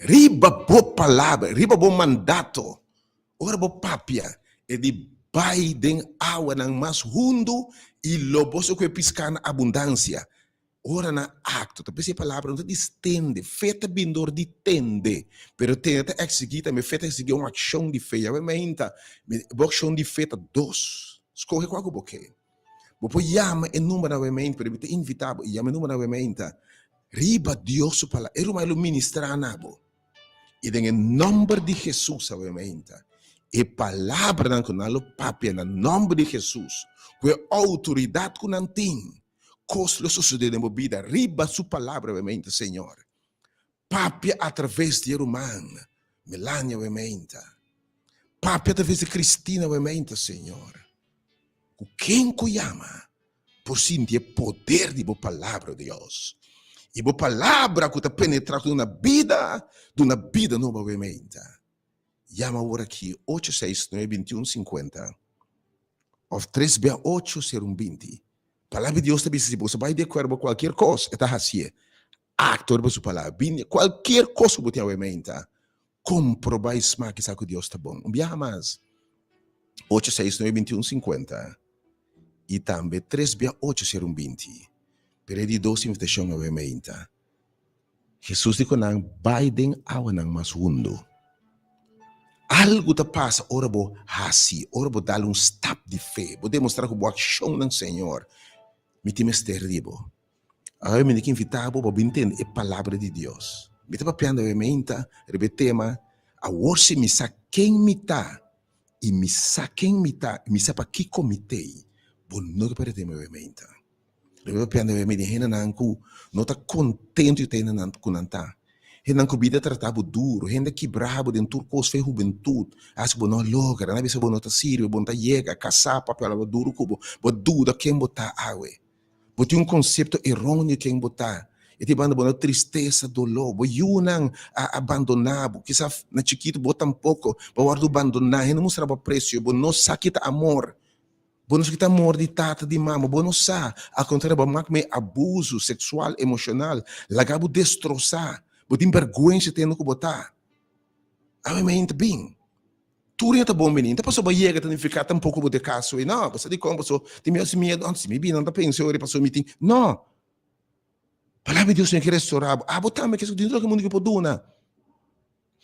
Riba bo palabra, riba bo mandato. Ora bo papia, e di bai den awanan mas hundu i lo boso ku e piská na abundansia. Ora nan akto, ta p'esei e palabra no ta di stende, fe ta bin dor di tende, pero tende ta eksigí tambe, fe ta eksigí un akshon di fe. Yahweh mainta, bo akshon di fe ta dos. Skohe kua ku bo ke. Bo por yama e number Yahweh mainta, pero mi ta invitá bo, yama e number Yahweh mainta riba Dios su palabra. E ruman lo ministrá na bo. I den e nòmber di Hesus Yahweh mainta, e palabranan ku nan lo papia na nòmber di Hesus, ku e outoridat ku nan tin, Kos lo sosodé den bo bida riba su palabra wemeinta, Señor. Papia atraves di e ruman Melania wemeinta. Papia atraves di Cristina wemeinta, Señor. Ku ken ku yama por sinti e poder di bo palabra, Dios. I bo palabra ku ta penetrá ku duna bida, duna bida nobo wemeinta. Yama awor aki ocho seis nuebe bintiun sinkuenta òf tres bia ocho ser un 20. Palabra di Dios ta bisa si boso bai di akuerdo bo kualkier kos, e ta hasié. Aktua riba su palabra. Bini kualkier kos ku bo tin awe meinta, komprobá i smak i sa ku Dios ta bon. Un biaha mas, ocho seis nuebe 21 50 i tambe tres bia ocho ser un 20. Pero e di dos invitashon awe meinta. Hesus di ku nan, Bai den awanan mas hundu. Algu ta pasa ora bo hasi, ora bo dal un stap di fe, bo demostrá ku bo akshonnan, Señor, mi tin mester di bo. Awe mi ke invitá bo pa bin tende e Palabra di Dios. Mi ta papiando awe meinta riba e tema, Awor si mi sa ken mi ta i mi sa ken mi ta i mi sa pakiko mi t'ei, bo no ke pèrdè mi awe meinta. Lo bo pianda mi di hendenan ku no ta kontentu di ta hendenan ku nan ta. Hendenan ku bida trata bo duru, hende kibra bo den tur kos fe hubentut, hasi bo no logra, nan a bisa bo no ta sirbi, bo no ta yega, kasá, papia alaba duru ku bo, bo duda ken bo ta awe. Bo tin un konsepto eroneo ken bo ta. E tin banda bo na tristesa, doló, bo yunan a abandoná bo, kisas na chikitu bo tampoko, bo a wòrdu bandoná, hende mustra bo apresio, bo no sa ki ta amor. Bo no sa ki ta amor di tata, di mama, bo no sa. Al kontrario, bo a mak mei abusu seksual, emoshonal, laga bo destrosá. Bo tin bèrgwensa tende ku bo ta. Awe mei ta bin. Tur hende ta bon bini. No ta pasobra bo yega ta nifiká tampoko bo ta e kaso ei. No, bo sa dikon paso tin mi hasi miedu, anto si mi bini nan ta pensa ora paso mi tin. No! Palabra di Dios no ke restorá bo. Abo tambe ke tin loke mundu ke por duna.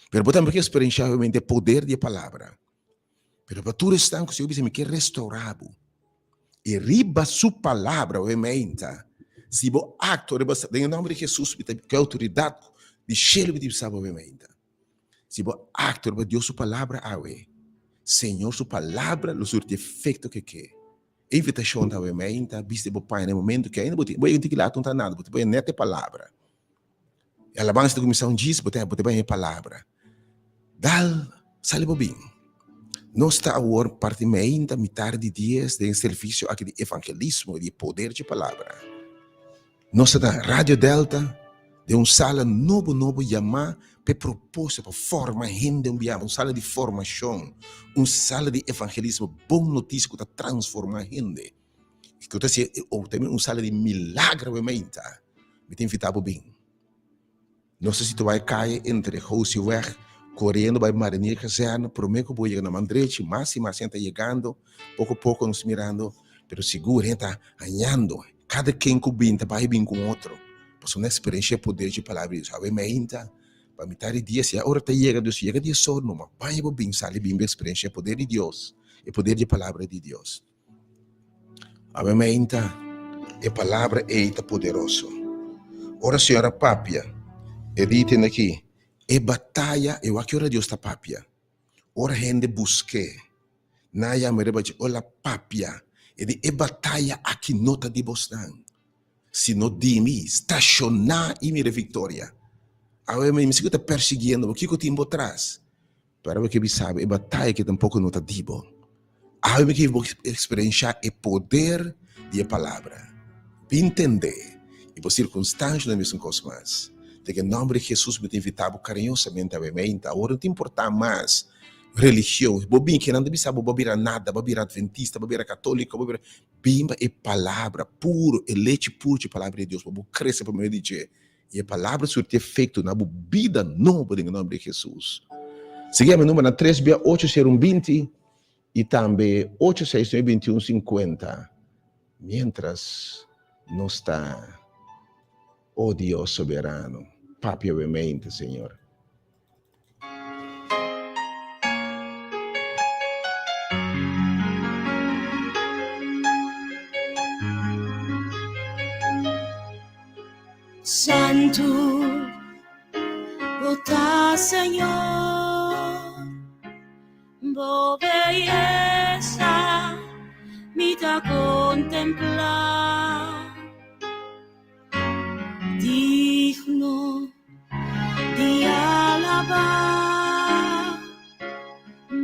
Pero bo tambe ke eksperenshá obviamente e poder di e palabra. Pero pa tur esnan ku Señor bisa mi ke restorá bo. I riba su palabra obviamente si bo aktua riba den e nòmber di Hesus mi ta ku e outoridat di shelu mi ta bisa bo obviamente. Si bo aktua riba Dios su palabra awe, Señor su palabra lo surti efekto ke ke. E invitashon ta awe meinta, bisti bo paña na e momento ke ainda bo tin, bo yega tin ki lato no ta nada, bo ta bai nèt e palabra. E alabansa ta kuminsá un djis, bo ta bo ta bai e palabra. Dal, sali bo bin. Nos ta awor parti meinta mitar di dies den e servisio aki di evangelismo i di e poder dje palabra. Nos ta na Radio Delta den un sala nobo nobo yamá pa e propósito pa forma hende un biaha, un sala di formashon, un sala di evangelismo, bon notisia ku ta transformá hende i ku ta hasi tambe un sala di milagro awe-meinta. Mi ta invitá bo bin. Nos ta situá e kaya entre Hosiweg koriendo bai Marinier Kazerne, promé ku bo yega na man drechi, mas i mas hende ta yegando, poko poko nos mirando, pero sigur hende ta hañando, kada ken ku bin ta bai bin ku un otro, pasobra nan eksperenshia e poder dje Palabra di Dios. Awe meinta, pa mitar di dia, si e ora ta yega, dus yega di e sor numa, baña bo bin sali bin bo eksperenshia e poder di Dios, e poder dje Palabra di Dios. Awe meinta, e palabra ei ta poderoso. Ora Señor a papia, e di tende aki, E bataya, e wak ki ora Dios ta papia? Ora hende busk'é, nan a yama riba dje, ora el a papia, e di, E bataya aki no ta di bosnan, sino di mi. Stashoná i mira e viktoria. Awe mi sigur ta persiguiendo bo, kiko tin bo tras? Pero bo ke bisa bo, e bataya aki tampoko no ta di bo. Awe mi ke bo eksperenshá e poder di e palabra. Bin tendé, i bo sirkunstansha no e mesun kos mas. Den e nòmber di Hesus mi ta invitá bo kariñosamente awe meinta. Awor no ta importá mas religion. Bo bin kinan ta bisa bo, bo bira nada, bo bira adventista, bo bira katóliko, bo bira. Bin pa e palabra puro, e lechi puro dje palabra di Dios, pa bo krese pa medio di dje. I e palabra surti efekto na bo bida nobo den e nòmber di Hesus. Sigui yama e numbernan tres bia ocho sero un binti i tambe ocho seis nuebe binti un sinkuenta miéntras nos ta O Dios soberano, papia bo mente, Señor. Santu bo ta Señor, bo beyesa mi ta kontemplá. Digno di alabá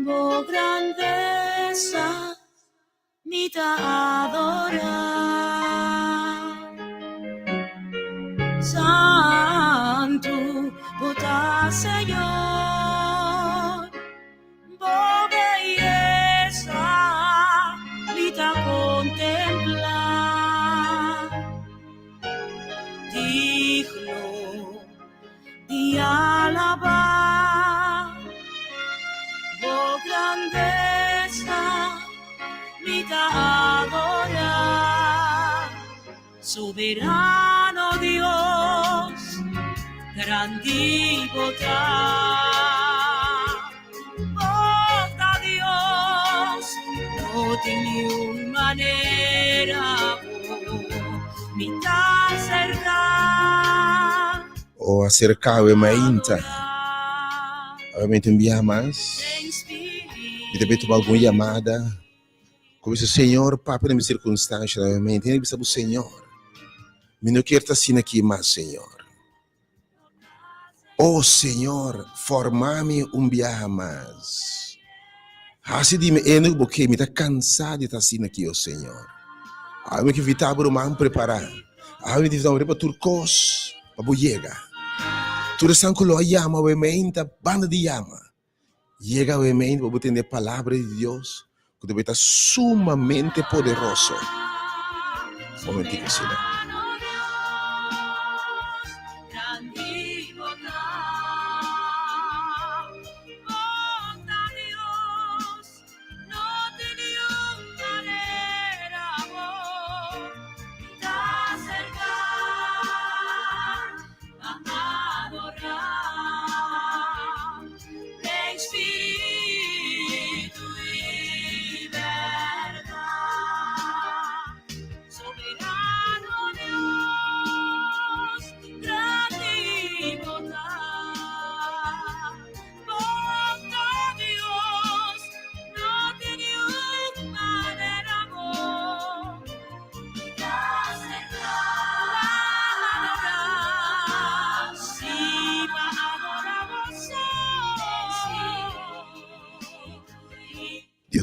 bo grandesa mi ta adorá. Santu bo ta Señor. Bo beyesa mi ta kontemplá, digno di alabá. Bo grandesa mi ta adorá, Soberano Dios, grandi bo ta. Bo ta Dios, no tin niun manera bo mi ta acerca. O acerca awe mainta. Awe mainta un biaha mas. Mi ta bay tuma algun yamada. Ku bisa, Señor, papia na mi sirkunstansha nuevamente. Hende bisa bo, Señor, mi no kier ta asina aki mas, Señor. O Señor, forma mi un biaha mas. Hasi di mi ene ku bo ke, mi ta kansa di ta asina aki, o Señor. Awe mi ke invita bo ruman prepara. Awe mi ta invita bo riba tur kos pa bo yega. Tur esnan ku lo a yama awe meinta banda di yama. Yega awe mente pa bo tende e palabra di Dios ku ta ta sumamente poderoso. Momentico asina.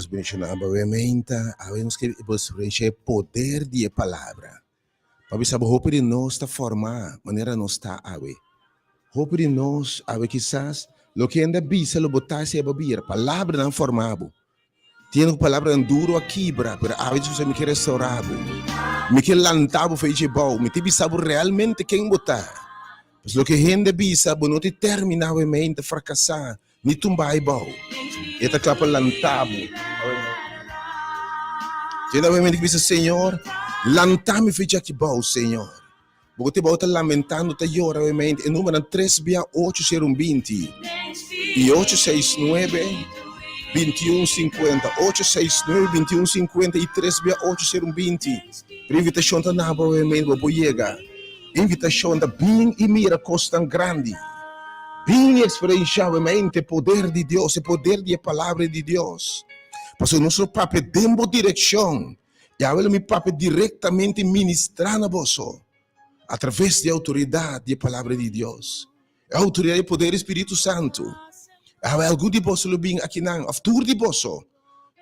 Dios bendiciona bo awe meinta. Awe nos ke bo experiencia e poder di e palabra. Pa bisa bo hopi di nos ta forma manera nos ta awe. Hopi di nos awe kisas loke hende a bisa lo bo ta si abo bira. Palabranan forma bo. Tin ku palabranan duro a kibra, pero awe Dios bisa mi ke restaura bo. Mi ke lanta bo for dje bou. Mi ta bisa bo realmente ken bo ta. Pues loke hende bisa bo no ta termina awe mente fracasa. Ni tumba ai bou. E ta kla pa lanta bo. Tin awe mente ki bisa, Señor, lanta mi fecha aki bou, Señor. Bo ku te bou ta lamentando, ta yora awe mente. E numbernan tres bia ocho sero un binti i ocho seis nuebe binti un sinkuenta. Ocho seis nuebe binti un sinkuenta i tres bia ocho sero un binti. Pero invitashon ta na bo awe mente, bo por yega. Invitashon ta bin i mira kosnan grandi. Bin i eksperenshá mente e poder di Dios, e poder di e Palabra di Dios. Pasobra nos lo papia den bo direkshon, i awe lo mi papia direktamente i ministrá na boso atraves di e outoridat di e Palabra di Dios, e outoridat i poder di Spiritu Santu. Awe algun di boso lo bin akinan, òf tur di boso,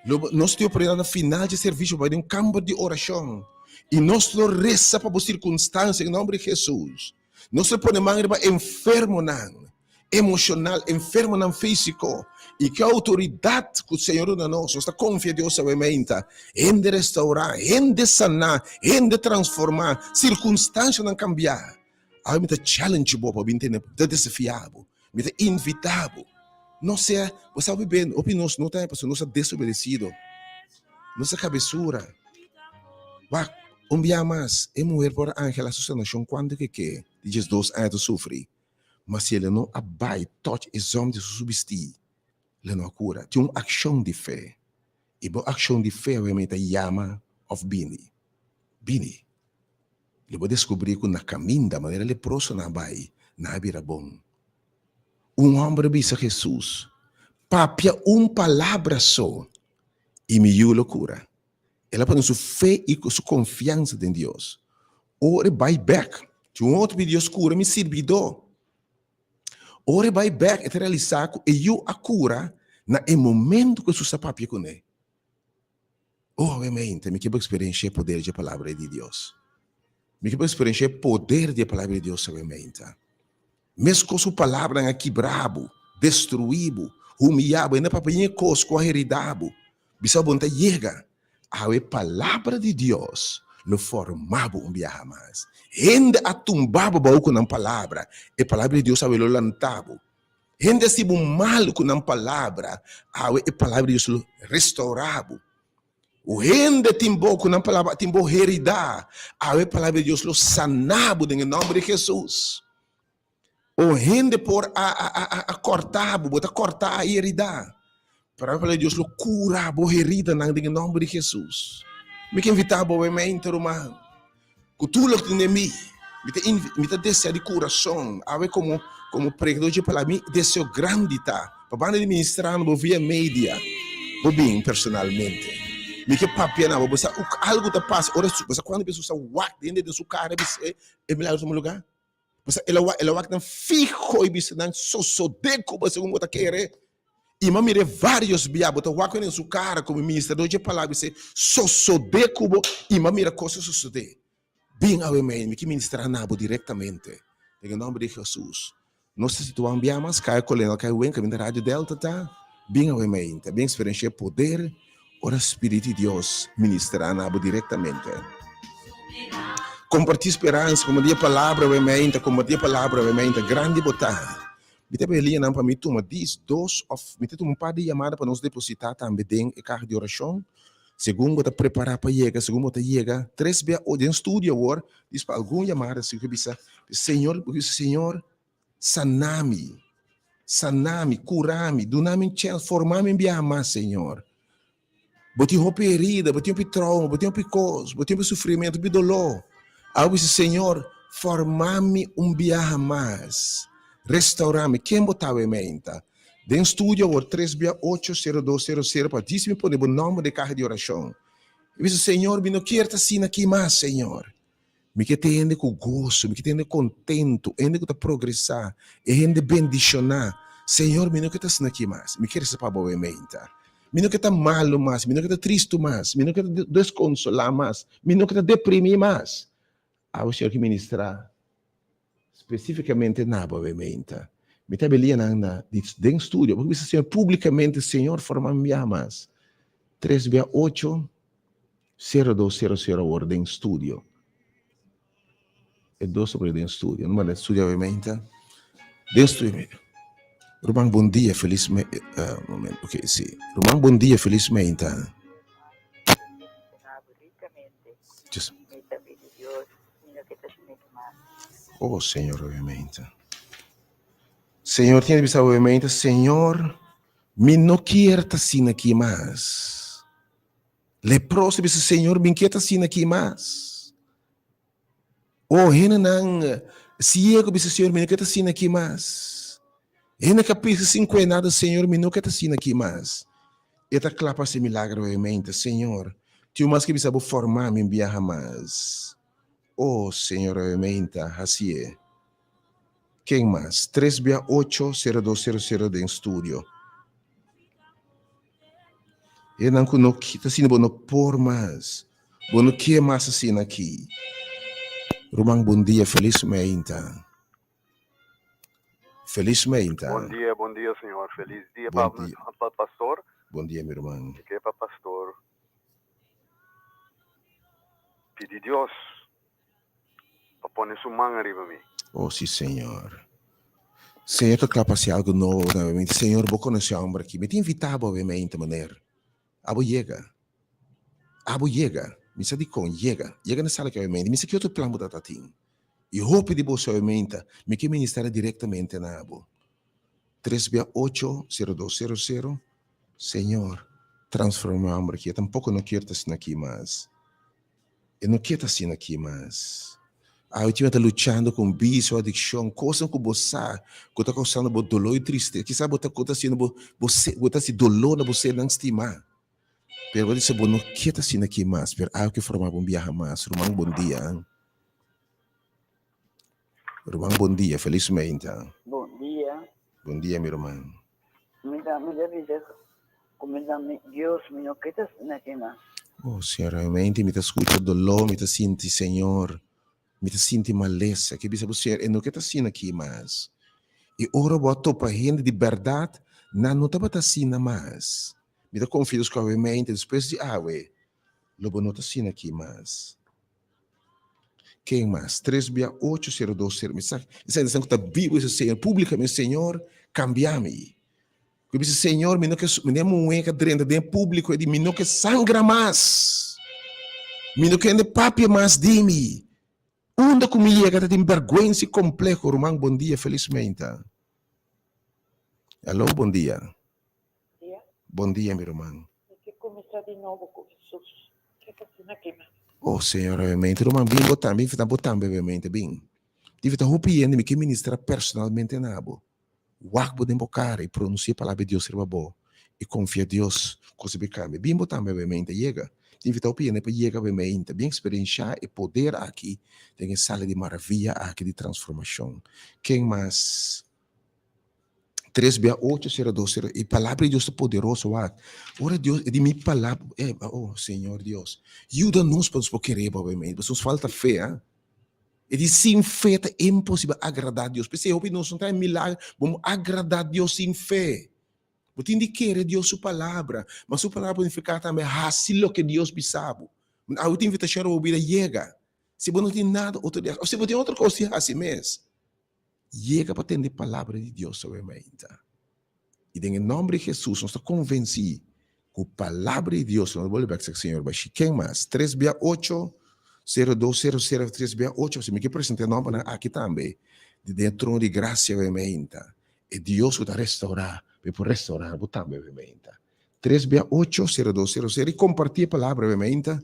Lo nos tin oportunidad na final dje servicio pa bai den un kamber di oracion i nos lo resa pa bo circunstancia en nomber di Jesus. Nos lo pone man riba enfermonan emocional, enfermonan fisico i cu e autoridad cu Señor duna nos, nos ta confia Dios awe meinta, hende restaura, hende sana, hende transforma, circunstancianan cambia. Awe mi ta challenge bo pa bin tene, mi ta desafia bo, mi ta invita bo. No sea, bo sa hopi ben, hopi nos no ta pasobra nos ta desobedecido, nos ta cabesura. Wak, un bia mas, e muher por a angela su sanacion cuanto ke ke, di diesdos aña ta sufri, ma si el no a bai touch e zom di su bisti, el no a cura. Tin un accion di fe, y bo accion di fe awe mi ta yama of bini. Bini. Lo bo deskubrí ku na kaminda manera leprosonan a bai, nan a bira bon. Un hòmber a bisa Hesus, Papia un palabra so, i mi yu lo kura. El a pone su fe i su konfiansa den Dios. Ora e bai bèk, tin un otro pidi Dios kura mi sirbidó. Ora e bai bèk, e ta realisá ku e yu a kura na e momentu ku Hesus a papia kuné. Oh, obviamente, mi ke bo eksperenshia e poder dje Palabra di Dios. Mi ke bo eksperenshia e poder di e Palabra di Dios, obviamente. Meskos ku palabranan a kibra bo, destruí bo, humiyá bo, hende papia yen kos ku a heridá bo, bisa bo no ta yega. Awe e Palabra di Dios lo forma bo un biaha mas. Hende a tumba bo bou ku nan palabra, e Palabra di Dios awe lo lanta bo. Hende a hasi bo mal ku nan palabra, awe e palabra di Dios lo restourá bo. O hende tin bo ku nan palabra tin bo heridá, awe e palabra di Dios lo saná bo den e nòmber di Hesus. O hende por a a a a kòrtá bo, bo ta kòrtá i heridá, pero awe e palabra di Dios lo kura bo heridanan den e nòmber di Hesus. Mi ke invitá bo awe ruman. Ku tur loke tin den mi, mi ta invi, mi ta desea di kurason, awe komo, komo predikador dje palabra, mi deseo grandi ta pa banda di ministrando bo via media, bo bin personalmente. Mi ke papia na bo, bo sa algu ta pasa ora bo sa kuantu bes bo sa wak hende den su kara bisa e e milagro tuma luga? Bo sa el a wak, el a wak nan fiho i bisa nan sosode ku bo segun bo ta kere. I mi a mir'é vários bia, bo ta wak den su kara komo ministrador dje palabra i bis'é, Sosodé ku bo, i mi a mira kos a sosodé. Bin awe mei, mi ke ministrá na bo direktamente, den e nòmber di Hesus. Nos ta situá un bia mas, Kaya Kolonel Kai Wen, kaminda Radio Delta ta. Bin awe mei, ta bin eksperenshá e poder ora Spiritu di Dios ministrá na bo direktamente. Kompartí speransa, kompartí e palabra awe mei, ta kompartí e palabra awe mei, ta grandi bo ta. Mi ta pidi lianan pa mi tuma dis, dos of mi ta tuma un par di yamada pa nos deposita tambe den e kaha di orashon. Segun bo ta prepara pa yega, segun bo ta yega tres bia o den studio awor, dis pa algun yamada si ku bisa, Señor, bo bisa, Señor, sana mi, sana mi, kura mi, duna mi un chèns, forma mi un biaha mas, Señor. Bo tin hopi herida, bo tin hopi trauma, bo tin hopi kos, bo tin hopi sufrimentu, hopi doló. Awe bisa, Señor, forma mi un biaha mas, restaura mi. Ken bo ta awe meinta? Den studio awor tres bia ocho sero dos sero sero pa djis mi pone bo nòmber den kaha di orashon. I bisa, Señor, mi no kier ta asina aki mas, Señor. Mi ke ta hende ku goso, mi ke ta hende kontentu, hende ku ta progresá, e hende bendishoná. Señor, mi no ke ta asina aki mas. Mi ke resa pa bo awe meinta. Mi no ke ta malu mas, mi no ke ta tristu mas, mi no ke ta deskonsolá mas, mi no ke ta deprimí mas. Awe Señor ke ministrá spesífikamente na bo awe-meinta. Mi ta belia nan na di den studio. Bo ke bisa Señor públikamente, Señor, forma mi biaha mas. Tres bia ocho, sero dos sero sero awor den studio. E dos ta den studio. No manda studio awe-meinta. Den studio. Ruman, bon dia, felis me, uh, moment, ok, si. Ruman, bon dia, felis meinta. Just. Oh, Señor, obviamente. Señor, tiene bisa obviamente, Señor, mi no kier ta asina aki mas. Leproso bisa, Señor, mi kier ta asina aki mas. Oh, hendenan ciego bisa, Señor, mi no kier ta asina aki mas. Hende ka pisa sin kue nada, Señor, mi no ke ta asina aki mas. E ta kla pa hasi milagro obviamente, Señor, tin un mas ke bisa bo forma mi un biaha mas. Oh, Señor, obviamente, hasié. Ken mas? Tres bia ocho, sero dos sero sero den studio. Hendenan ku no ta asina bo no por mas. Bo no ke mas asina aki. Ruman, bon dia, felis meinta. Felis meinta. Bon dia, bon dia señor. Felis dia Bon pa, dia. pa pastor. Bon dia mi ruman. Mi ke pa pastor pidi Dios pa pone su man ariba mi. Oh si Señor. Señor ta kla pa hasi algo nobo nuevamente. Señor bo konosé homber aki. Mi ta invita bo awe meinta meneer. Abo yega. Abo yega. Mi sa dikon. Yega. Yega na sala aki awe meinta. Mi sa ki otro plan bo ta tin. I hopi di boso awe meinta, mi ke ministra direktamente na abo. Tres bia ocho, sero dos sero sero, Señor, transforma e homber aki. E tampoko no kier ta asina aki mas. E no kier ta asina aki mas. Awe tin ta luchando ku un bisio, adikshon, kosnan ku bo sa ku ta kousando bo doló i tristesa. Kisas bo ta ku ta hasiendo bo bo bo ta hasi doló na bo sernan stimá. Pero bo ta bisa bo no kier ta asina aki mas, pero awe ke forma bo un biaha mas. Ruman, bon dia. Ruman bon dia, felis meinta. Bon dia. Bon dia mi ruman. Mi ta mi ta bisa ku mi ta mi Dios mi no ke ta asina aki mas. Oh Señor realmente mi ta skucha doló mi ta sinti Señor mi ta sinti malesa ke bisa bo Señor e no ke ta asina aki mas i ora bo a topa hende di bèrdat nan no tabata asina mas mi ta konfia Dios ku awe meinta despues di awe lo bo no ta asina aki mas. Ken mas? Tres bia ocho sero dos sero. Mi sa, mi sa esnan ku ta bibu bisa Señor públikamente, Señor, kambia mi. Ku bisa, Señor, mi no ke, mi no muhé ka drenta den públiko e di, mi no ke sangra mas. Mi no ke hende papia mas di mi. Unda ku mi yega ta tin bèrgwensa i kompleho. Ruman, bon dia, felismente. Aló, bon dia. Dia. Bon dia, mi ruman. Mi ke kuminsá di nobo ku Hesus. Ke ta asina kima? Oh, Señor, obviamente. Ruman, bin bo tambe. Invitá bo tambe, obviamente. Bin. Di invitá hopi hende, mi ke ministrá personalmente na bo. Wak bo den bo kara i pronunsiá e palabra di Dios riba bo i konfia Dios ku kos a kambia. Bin bo tambe, obviamente. Yega. Di invitá hopi hende pa yega, obviamente. Bin eksperenshá e poder aki den e sala di maravia aki di transformashon. Ken mas? Tres bia ocho sero dos sero e palabra di Dios ta poderoso wak ora Dios e di mi palabra eh oh Señor Dios yuda nos pa nos por kere bo obviamente pasobra nos falta fe ah e di sin fe ta imposibel agrada Dios p'esei hopi nos no ta haña milagro bo no agrada Dios sin fe bo tin di kere Dios su palabra ma su palabra por nifiká tambe hasi loke Dios bisa bo awe tin invitashon riba bo bida yega si bo no tin nada otro di hasi òf si bo tin otro kos di hasi mes. Yega pa tende palabra di Dios awe mainta. I den e nomber di Jesus nos ta konvensí ku palabra di Dios no ta bolbe bek sek Señor bashi. Ken mas? Tres bia ocho, sero dos sero sero tres bia ocho. Pasobra mi ke presentá e nombernan aki tambe di den e trono di grasia awe mainta. E Dios ku ta restaurá, mi por restaurá bo tambe awe mainta. Tres bia ocho, sero dos sero sero. I kompartí e palabra awe mainta.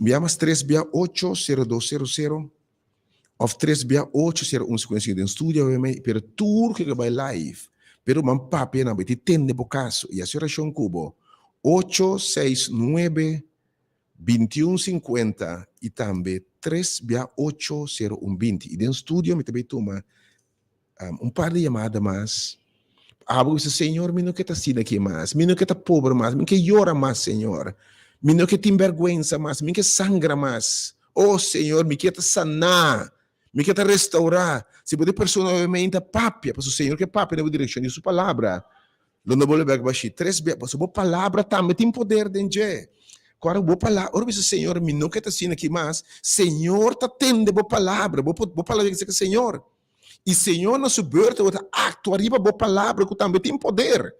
Bia mas tres bia ocho, sero dos sero sero. Of tres bia ocho si era un secuencia den studio awe mei, pero tur ke bai live, pero man papia nan bai ti tende bo caso y haci oracion cu bo. Ocho, seis, nuebe, bintiun, cincuenta y tambe tres bia ocho, sero un, binti. Y den studio mi ta bai tuma un par di yamada mas. Abo bisa, Señor, mi no ke ta asina aki mas. Mi no ke ta pober mas. Mi no ke yora mas, Señor. Mi no ke tin bèrgwensa mas. Mi no ke sangra mas. Oh, Señor, mi ke ta saná. Mi ke ta restaurá. Si bo ta e persona obviamente papia, pasobra Señor ke papia den bo direkshon di su palabra. Lo no bolbe bek bashí tres bia, pasobra bo palabra tambe tin poder den dje. Ku ora bo palabra, ora bo bisa, Señor, mi no ke ta asina aki mas, Señor ta tende bo palabra, bo bo palabra yega serka Señor. I Señor na su beurt bo ta aktua riba bo palabra ku tambe tin poder.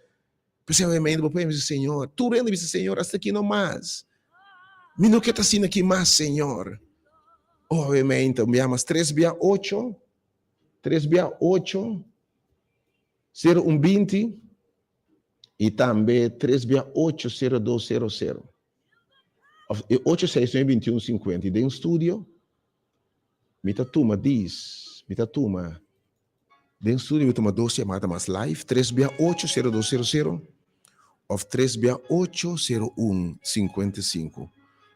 P'esei obviamente bo por bisa, Señor, tur hende bisa, Señor, asta aki no mas. Mi no ke ta asina aki mas, Señor. Obviamente, un bia mas, tres bia ocho, tres bia ocho. Sero un 20 i tambe tres bia ocho sero dos sero sero. Of e ocho seis nuebe 21 50. I den studio mi ta tuma dis, mi ta tuma den studio mi tuma dos yamada mas live, tres bia ocho sero dos sero sero of tres bia ocho sero un 55.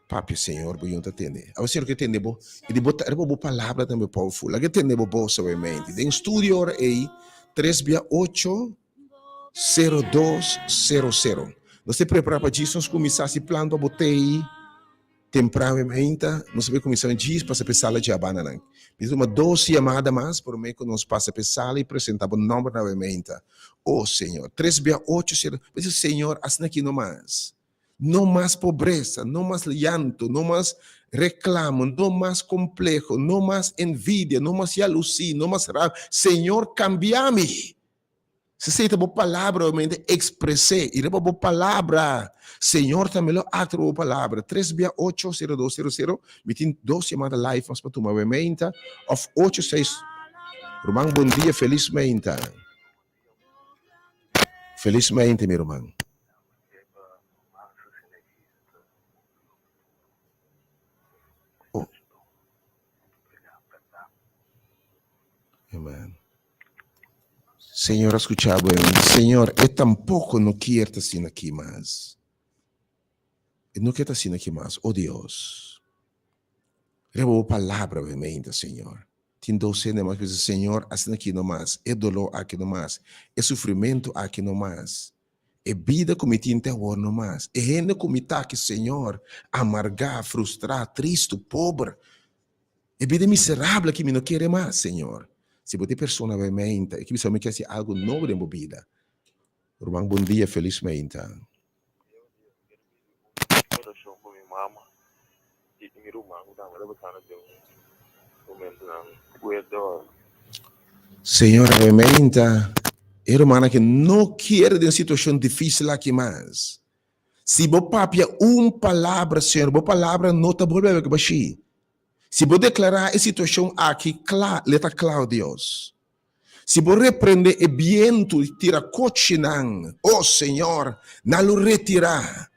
Papia Señor bo yun ta tende. Awe Señor ke tende bo i di bo ta riba bo palabra tambe powerful. Laga e tende bo bos awe mente. Den studio ora ei tres bia ocho sero dos sero sero. Nos ta prepara pa djis nos kuminsá hasi plan pa bo tei tempran awe meinta. Nos ta bai kuminsá djis pasa pa e sala djabananan. Mi ta tuma dos yamada mas promé ku nos pasa pa e sala i presentá bo nòmbernan awe meinta. O Señor, tres bia ocho sero, bisa Señor asina aki nomas. No mas pobresa, no mas llanto, no mas reclamo, no mas compleho, no mas envidia, no mas jalusi, no mas rabia. Señor, cambia mi. Si esey ta bo palabra, obviamente expres'é i riba bo palabra. Señor tambe lo actua riba bo palabra. Tres bia ocho, sero dos, sero sero. Mi tin dos yamada live mas pa tuma awe meinta. Of ocho seis. Ruman, bon dia, felis meinta. Felismente, mi ruman. Oh. Amen. Señor a scucha bo, Señor, e tampoco no kier ta asina aki mas. E no kier ta asina aki mas. Oh Dios. Riba bo palabra, obviamente, Señor. Tin dos hende mas bisa, Señor, asina aki no mas, e doló aki no mas, e sufrimentu aki no mas, e bida ku mi tin te awor no mas, e hende ku mi ta aki, Señor, amargá, frustrá, tristu, pober, e bida miserabel aki mi no kere mas, Señor. Si bo ta e persona bai meinta, e ke bisa mi ke hasi algu nobo den bo bida. Ruman, bon dia, felis meinta. Oracion pa mi mama y mi ruman cu tambe ta pasando den momentonan fuerte ahora. Señor obviamente e ruman aki no kier den situacion dificil aki mas. Si bo papia un palabra Señor bo palabra no ta bolbe bek bashi. Si bo declara e situacion aki cla le ta cla o Dios. Si bo reprende e bientu i tira kochinan, o Señor, nan lo retirá.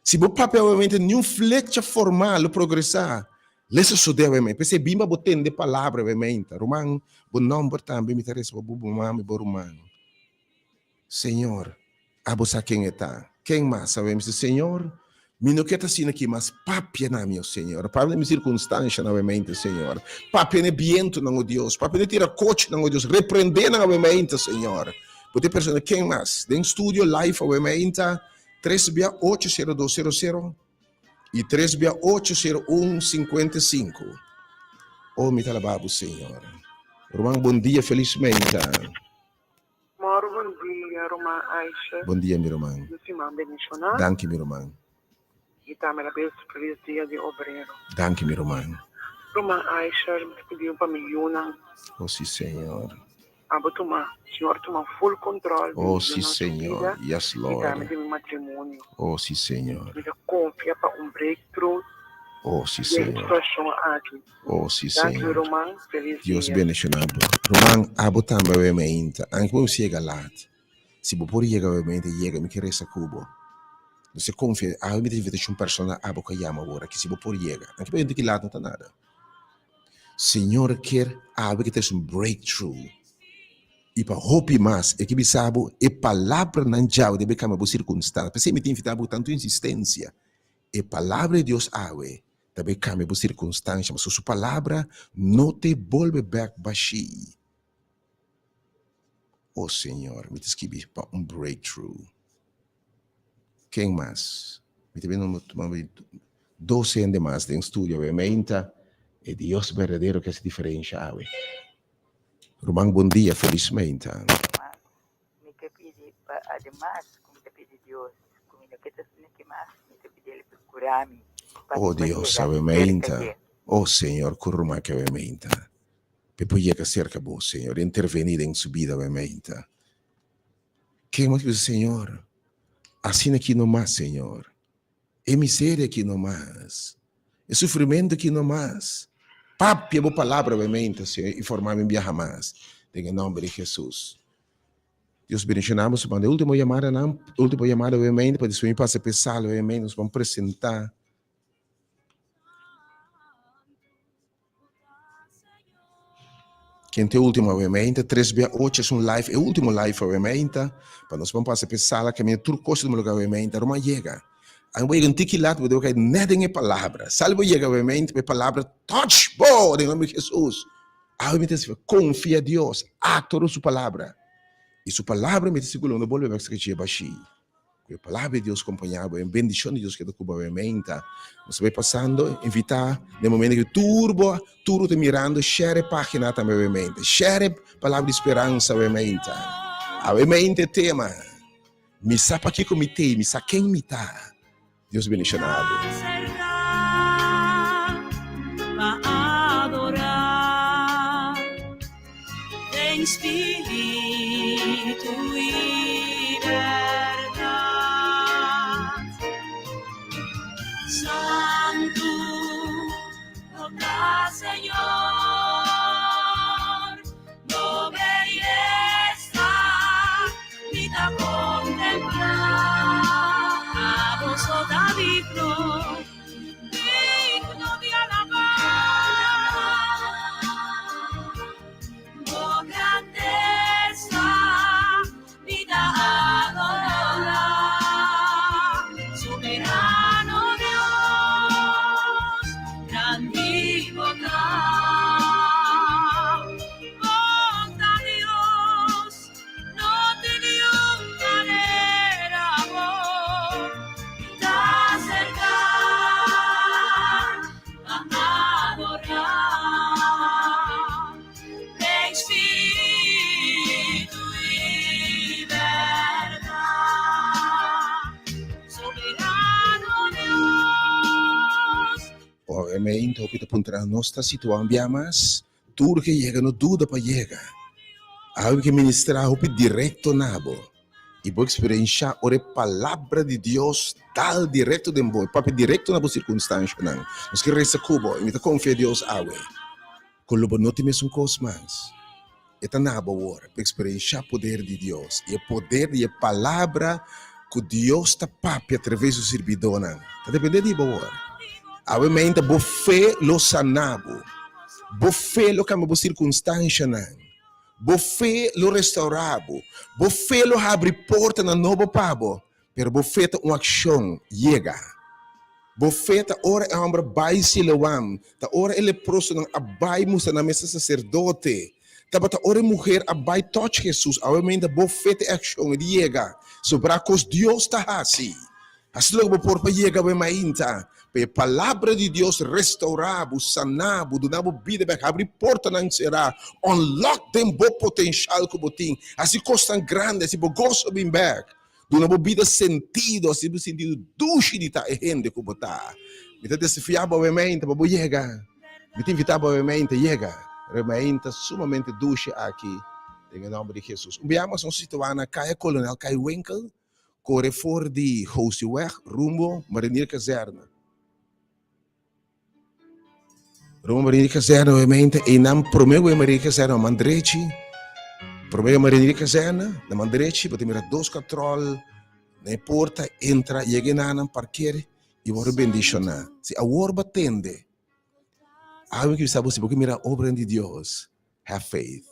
Si bo papia obviamente niun flecha formá lo progresá. Lo e sosodé obviamente. P'esei bin pa bo tende palabra obviamente. Ruman, bo nòmber tambe mi ta resa pa bo, bo mama i bo ruman. Señor, abo sa ken e ta. Ken mas sa mi? Señor, mi no ke ta asina aki mas. Papia na mi, o Señor. Papia na mi sirkunstanshanan, obviamente, Señor. Papia na e bientunan, o Dios. Papia na e tirakochinan, o Dios. Reprendé nan, obviamente, Señor. Bo ta e persona, ken mas? Den studio live, obviamente, tres bia ocho sero dos sero sero i tres bia ocho sero un sinkuenta i sinku. O, mi ta alabá bo, Señor. Ruman, bon dia, felismente. Moro bon dia ruman Aisha. Bon dia mi ruman. Un siman bendiciona. Danki mi ruman. Y tambe la bes feliz dia di obrero. Danki mi ruman. Ruman Aisha mi ta pidiu pa mi yunan. Oh si Señor. Abo tuma Señor tuma full control di Oh si mi yunan su Señor. bida Yes y Lord. tambe di mi matrimonio. Oh si Señor. Mi ta confia pa un breakthrough Oh si den e Señor. situacion aki. Oh si Danki Señor. ruman, feliz Dios dia. bendiciona bo. Ruman abo tambe awe meinta. Anke bo mester yega laat. Si bo por yega awe meinta yega mi ke resa ku bo. Nos ta confia awe mi ta invitacion personal abo ku a yama awor aki si bo por yega. Anke bo yega ki laat no ta nada. Señor kier awe ke ta un breakthrough. I pa hopi mas e ke bisa bo e palabranan djawe debe cambia bo circunstancia. P'esei mi ta invita bo ku tanto insistencia. E palabra di Dios awe ta bay cambia bo circunstancia, pasobra su palabra no te bolbe bek bashí. Oh Señor, mi ta skibi pa un breakthrough. Ken mas? Mi ta bini tuma dos hende mas den studio awe meinta. E Dios berdadero ke hasi diferensha awe. Ruman bon dia, felis meinta. Mi ta pidi pa ademas ku mi ta pidi Dios ku mi no ke ta sinti mas, mi ta pidi El pa kura mi, pa Oh mi por Dios yega awe serka meinta. dje. Oh Señor, ku ruman ke awe meinta. P'e por yega serka bo, Señor, intervení den su bida awe meinta. Ken bo ta bisa, Señor, asina aki no mas, Señor. E miseria aki no mas. E sufrimentu aki no mas. Papia bo palabra awe meinta, Señor, i forma mi biaha mas. Den e nomber di Jesus. Dios bendiciona bo. Manda e ultimo yamadanan, ultimo yamada awe meinta, pa despues mi pasa p'e sala awe meinta, nos ban presenta. Ken ta e ultimo awemeinte? Tres bia ocho es un live, e ultimo live awemeinte, pa nos ban pasa p'e sala kaminda tur kos ta tuma lugar awemeinte. Ruma yega. Ami bo yega un tiki lat, bo debe kai net den e palabra. Sal bo yega awemeinte pa e palabra touch bo den nomber di Jesus. Awe mi ta siña konfia Dios, aktua riba su palabra. I su palabra mi ta sigur lo no bolbe bek saka dje bashí. Ku e palabra di Dios kompañá bo, e bendishon di Dios keda ku bo menta. Nos ta bai pasando, invitá den momento ku tur bo, tur bo ta mirando, share e página tambe awe mente. Share e palabra di speransa awe menta. Awe mente e tema, Mi sa pakiko mi t'ei, mi sa ken mi ta. Dios bendishoná bo. Mi ta contemplá abo so ta digno, digno di alabá. Bo grandeza mi ta adorá, soberano Dios, grandi bo ta. Bo ta Dios. No tin niun manera bo ta acerca pa adora den spiritu y berdad. Soberano Dios. Obviamente hopi ta puntra nos ta situa un bia mas. Tur ke yega no duda pa yega. Awe ke ministrá hopi direkto na bo i bo eksperenshá ora e Palabra di Dios dal direkto den bo, e papia direkto na bo sirkunstanshanan. Nos ke resa ku bo i mi ta konfia Dios awe ku lo bo no tin mesun kos mas. E ta na bo awor pa eksperenshá poder di Dios i e poder di e Palabra ku Dios ta papia atraves su sirbidónan. Ta dependé di bo awor. Awe meinta bo fe lo saná bo. Bo fe lo kambia bo sirkunstanshanan. Bo fe lo restaurá bo. Bo fe lo habri portanan nobo pa bo. Pero bo fe ta un akshon. Yega. Bo fe ta ora e hòmber bai Siloam, ta ora e leprosonan a bai mustra nan mes saserdote, tabata ora e muher a bai tòch Hesus. Awe meinta bo fe ta e akshon di yega. Sobrá kos Dios ta hasi. Hasi loke bo por pa yega awe mainta, pa e Palabra di Dios restaurá bo, saná bo, duna bo bida bèk, habri portanan será, unlock den bo potenshal ku bo tin, hasi kosnan grandi, hasi bo goso bin bèk, duna bo bida sentido, hasi bo sintido dushi di ta e hende ku bo ta. Mi ta desafiá bo awe mainta pa bo yega. Mi ta invitá bo awe mainta yega riba e mainta sumamente dushi aki den e nòmber di Hesus. Un biaha mas nos situá na Kaya Kolonel Kai Winkel. Kore for di Gosiweg rumbo Marinier Kazerne. Rumbo Marinier Kazerne obviamente einan prome ku e Marinier Kazerne na man drechi. Prome ku e Marinier Kazerne na man drechi bo ta mira dos katròl na e porta entra yega enanan parker i wòrdu bendishoná. Si awor bo a tende algu ki bisa bo si bo ke mira obranan di Dios Have faith.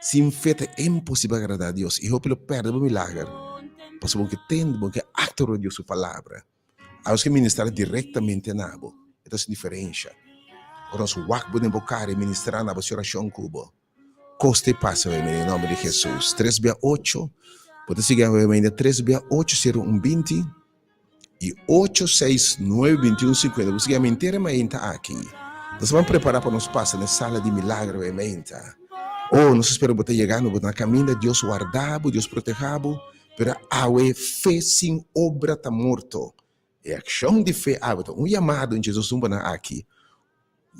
Sin fe ta imposibel agradá Dios, i hopi lo pèrdè bo milager pasobra bo ke tende, bo ke aktua riba Dios su Palabra. Aos ke ministrá direktamente na bo, e ta hasi diferensha. Ora nos wak bo den bo kara i ministrá na bo hasi orashon ku bo. Kos te pasa awe den nomber di Jesus. Tres bia ocho, bo ta sigui awe mainta tres bia ocho sero un binti i ocho seis nuebe binti un sinkuenta. Bo sigui ami entera mainta aki. Nos a ban prepara pa nos pasa na e sala di milagro awe mainta. Oh, nos ta spera bo ta yegando, bo ta na kaminda, Dios warda bo, Dios proteha bo, pero awe fe sin obra ta morto. E akshon di fe awe ta un yamado en Jesus numbernan aki,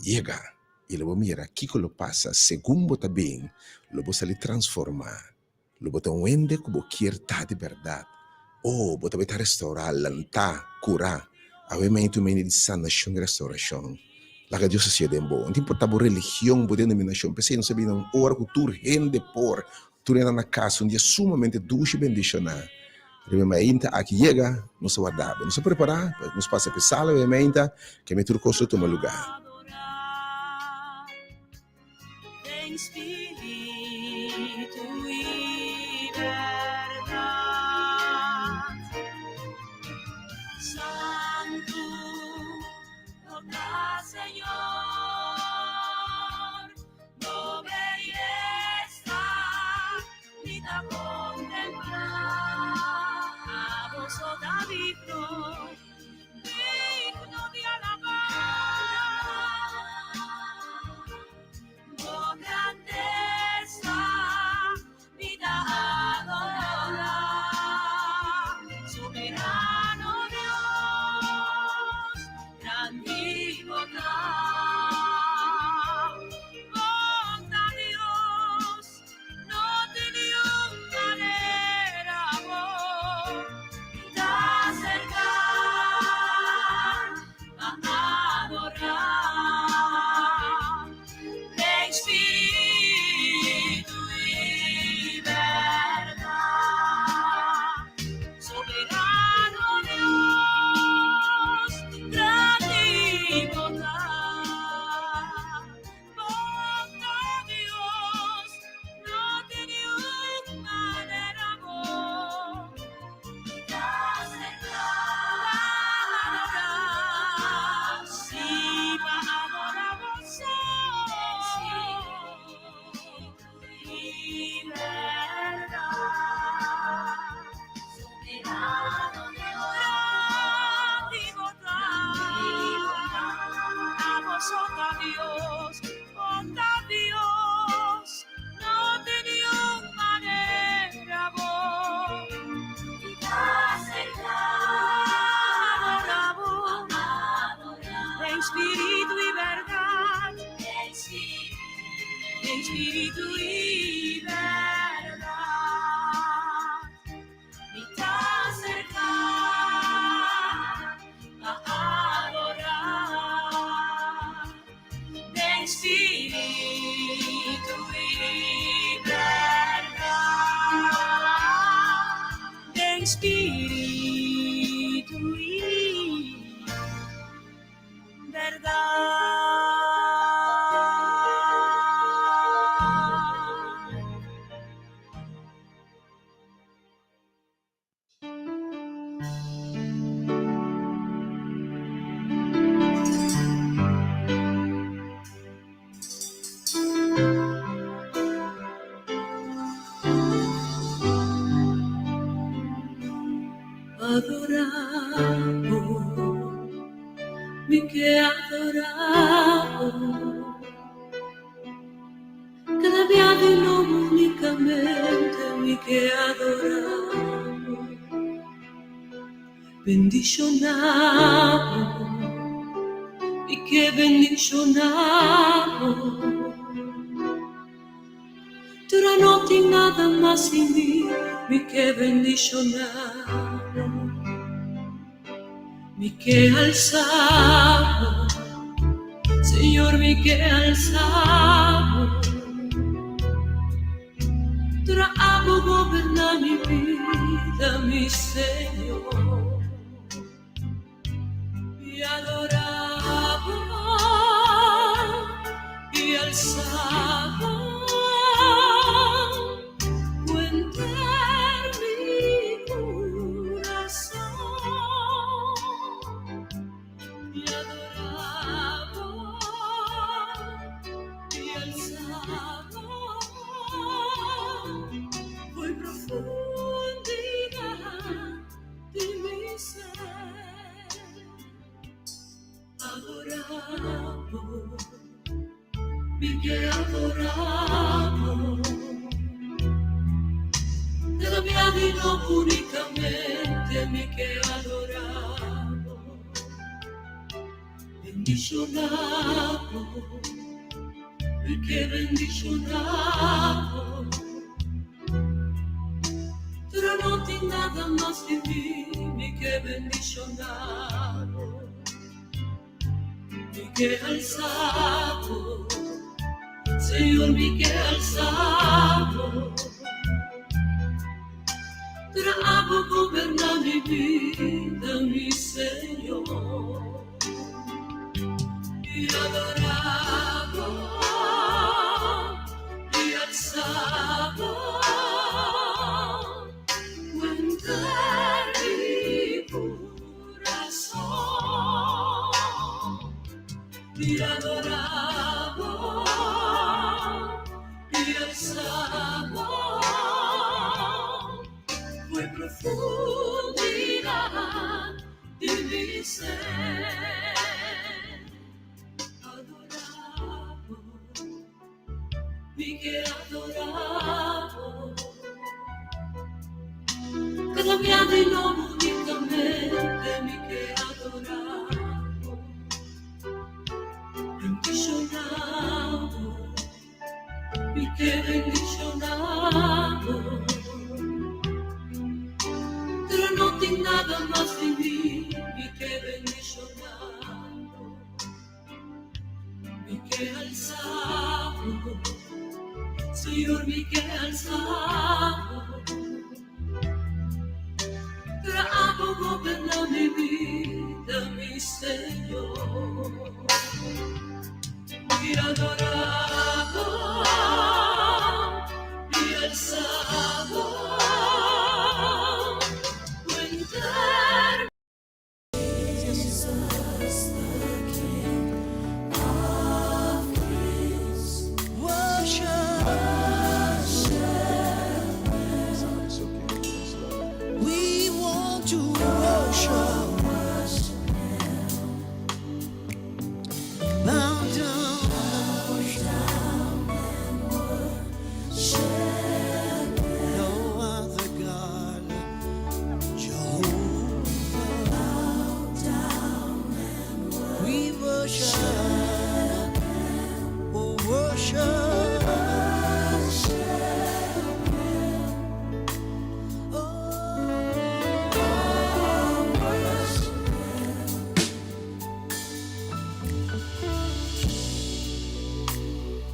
Yega i lo bo mira kiko lo pasa segun bo ta bin, lo bo sali transformá, lo bo ta un hende ku bo kier ta di bèrdat. Oh, bo ta bai ta restourá, lantá, kurá. Awe mei ta un mei di sanashon i restourashon. Laga Dios hasié den bo. No ta importá bo religion, bo denominashon. P'esei nos a bini na un ora ku tur hende por Tur hende na kas un dia sumamente dushi i bendishoná. Riba e mainta aki yega, nos a warda bo. Nos a prepará pa nos pasa p'e sala riba e mainta, keme tur kos lo tuma lugá.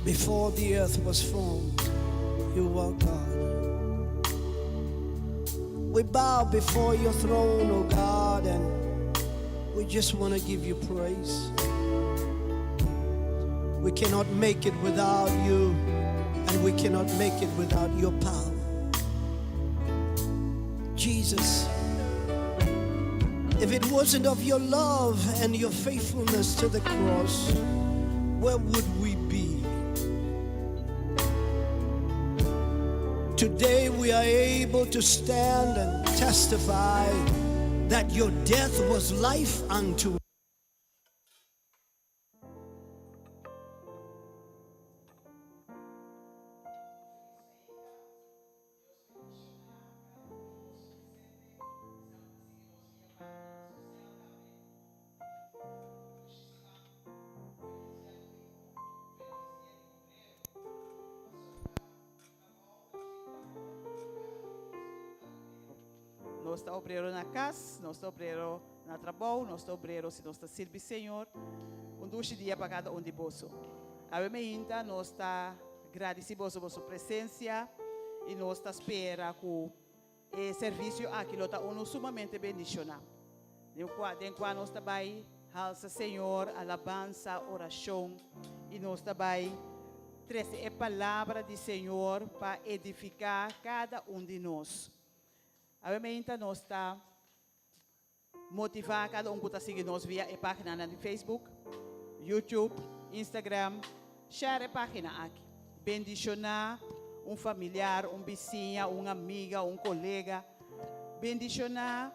Before the earth was formed, you were God. We bow before your throne, O oh God, and we just want to give you praise. We cannot make it without you, and we cannot make it without your power. Jesus, if it wasn't of your love and your faithfulness to the cross, where would we be? Today we are able to stand and testify that your death was life unto Nos ta obrero na cas, nos ta obrero na trabou, nos ta obrero si nos ta sirbi Señor. Un dushi dia pa cada un di boso. Awe meinta nos ta gradici boso boso presencia y nos ta spera cu E servisio aki lo ta unu sumamente bendishoná, den kua den kua nos ta bai halsa Señor, alabansa, orashon, i nos ta bai trese e palabra di Señor pa edifiká kada un di nos. Awe meinta nos ta Motivá kada un ku ta sigui nos via e páginanan di Facebook, YouTube, Instagram. Share e página aki. Bendishoná un familiar, un bisiña, un amiga, un kolega. Bendishoná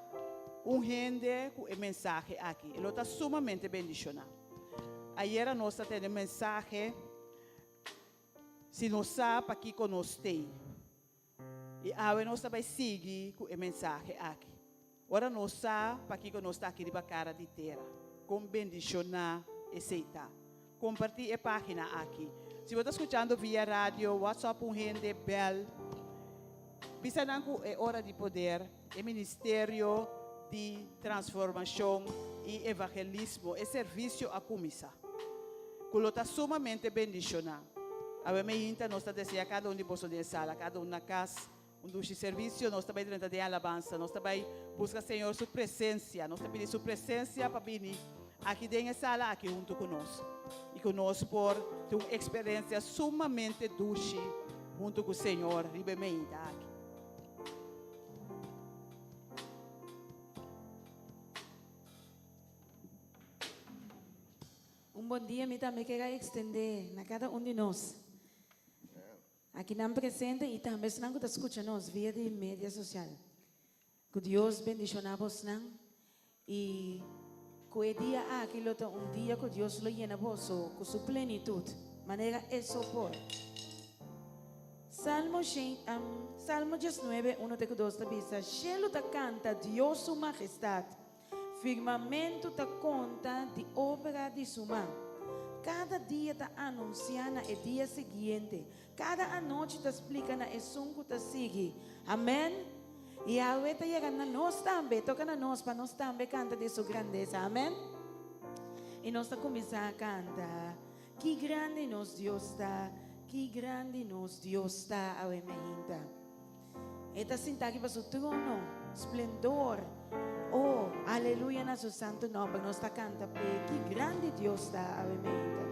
un hende ku e mensahe aki. E lo ta sumamente bendishoná. Ayera nos ta tene mensahe Si nos sa pakiko nos t'ei. I awe nos ta bai sigui ku e mensahe aki. Ora nos sa pakiko nos ta aki riba kara di tera, kon bendishoná esei ta. Kompartí e página aki. Si bo ta skuchando via radio, WhatsApp un hende, bèl. Bisa nan ku e Ora di Poder, e ministerio di transformashon i evangelismo, e servisio a kuminsá, ku lo ta sumamente bendishoná. Awe meinta nos ta deseá kada un di boso den e sala, kada un na kas, un dushi servisio. Nos ta bai drenta den alabansa, nos ta bai buska Señor su presensia, nos ta pidi su presensia pa bini aki den e sala aki huntu ku nos i ku nos por tin un eksperensia sumamente dushi huntu ku Señor riba e meinta aki. Un bon dia mi tambe kier a extende na cada un di nos akinan presente y tambe esnan cu ta scucha nos via di media social. Cu Dios bendiciona bosnan y cu e dia aki lo ta un dia cu Dios lo yena boso cu su plenitud manera e so por. Salmo shen, Salmo diesnuebe, uno te cu dos ta bisa, Shelu ta canta Dios su majestad, firmamento ta conta di obra di su man. Cada dia ta anuncia na e dia siguiente, cada anochi ta splica na esun cu ta sigui. Amen. Yahweh ta yega na nos tambe, toca na nos pa nos tambe canta di su grandeza. Amen. Y nos ta cuminsa canta, Ki grandi nos Dios ta, ki grandi nos Dios ta, awe mainta. E ta sinta riba su trono, splendor. Oh, aleluya na su santo nomber. Nos ta canta p'e, ki grandi Dios ta, awe mainta.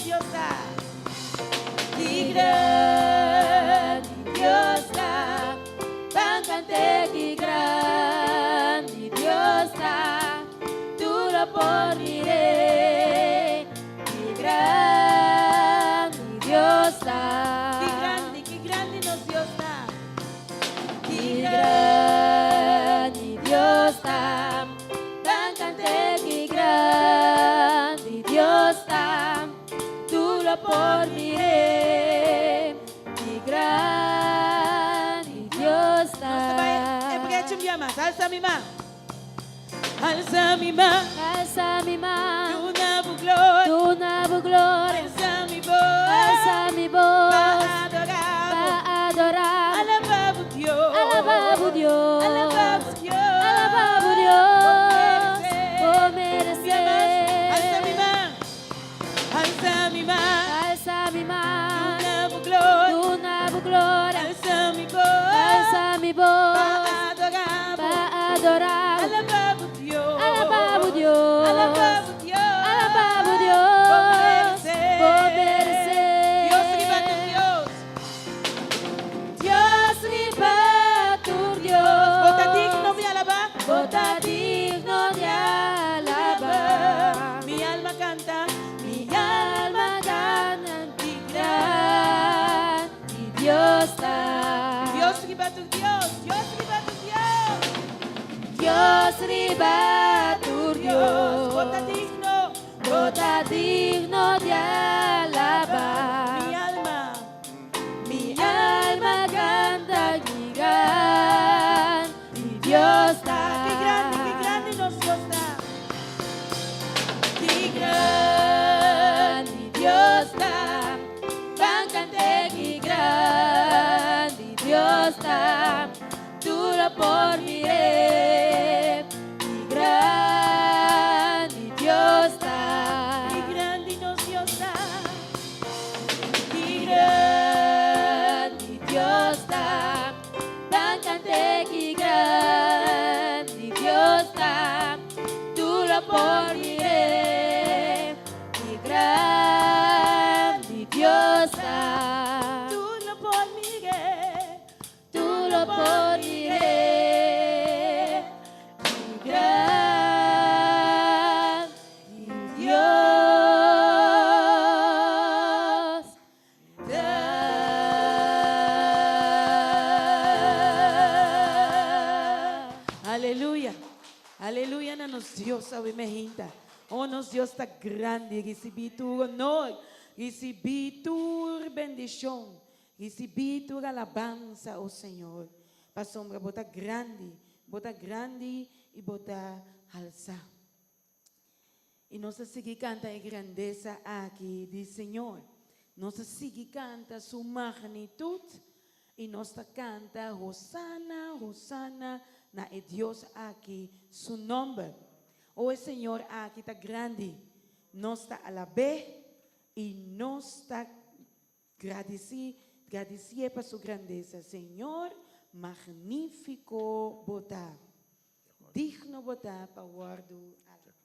nos Dios ta. Ki grandi Dios ta. Ban kant'é ki grandi Dios ta. Tur lo por mir'é. Ki grandi Dios ta. Ki grandi, ki grandi nos Dios ta. Ki grandi Dios ta. Ban kant'é ki grandi Dios ta. Tur lo por mir'é. Ki grandi Dios ta. Nos ta bai e brecha un bia mas. Alsa mi man. Alsa mi man. Alsa mi man. Duna bo gloria. Duna bo gloria. Alsa mi bos. Alsa mi bos. Pa adorá bo. Pa adorá bo. Alabá bo Dios. Alabá bo Dios. Alabá bo Dios. Alabá bo Dios. Bo Bo meresé. meresé. Alsa mi man. Alsa mi man. Alsa mi man. Duna bo gloria. Duna bo gloria. Alsa mi bos. Alsa mi bos. Pa adorá bo. Pa adorá bo. Alabá bo Dios. Alabá bo Dios. Alabá bo Dios. Alabá bo Dios. Bo meresé. Bo meresé. Dios riba tur Dios. Dios riba tur Dios. Bo ta digno di alabá. Bo ta digno di alabá. Mi alma kanta. Mi alma kanta ki grandi Dios ta. Dios riba tur Dios. Dios riba tur Dios. Dios riba tur Dios. Bo ta Dios. digno. Bo ta digno di alabá. Mi alma. Mi alma kanta ki grandi Dios ta. Ki grandi, ki grandi nos Dios ta. Ki grandi Dios ta. Ban kant'é ki grandi Dios ta. Tur lo por mir'é. Ki grandi Dios ta. Ki grandi nos Dios ta. Ki grandi Dios ta. Ban kant'é ki grandi Dios ta. Tur lo por mir'é. Ki grandi Dios ta. Tur lo por mir'é. Tur lo por mir'é. Ki grandi Dios ta. Aleluya. Aleluya na nos Dios awe mainta. Oh, nos Dios ta grandi. Risibí tur honor. Risibí tur bendishon. Risibí tur alabansa, oh Señor. Pasobra bo ta grandi. Bo ta grandi i bo ta halsá. I nos ta sigui kanta e grandesa aki di Señor. Nos ta sigui kanta su magnitut i nos ta kanta Hosana, Hosana na e Dios aki su nòmber. O e Señor aki ta grandi. Nos ta alab'é i nos ta gradisí, gradisié pa su grandesa. Señor, magnífiko bo ta. Digno bo ta pa wòrdu alabá.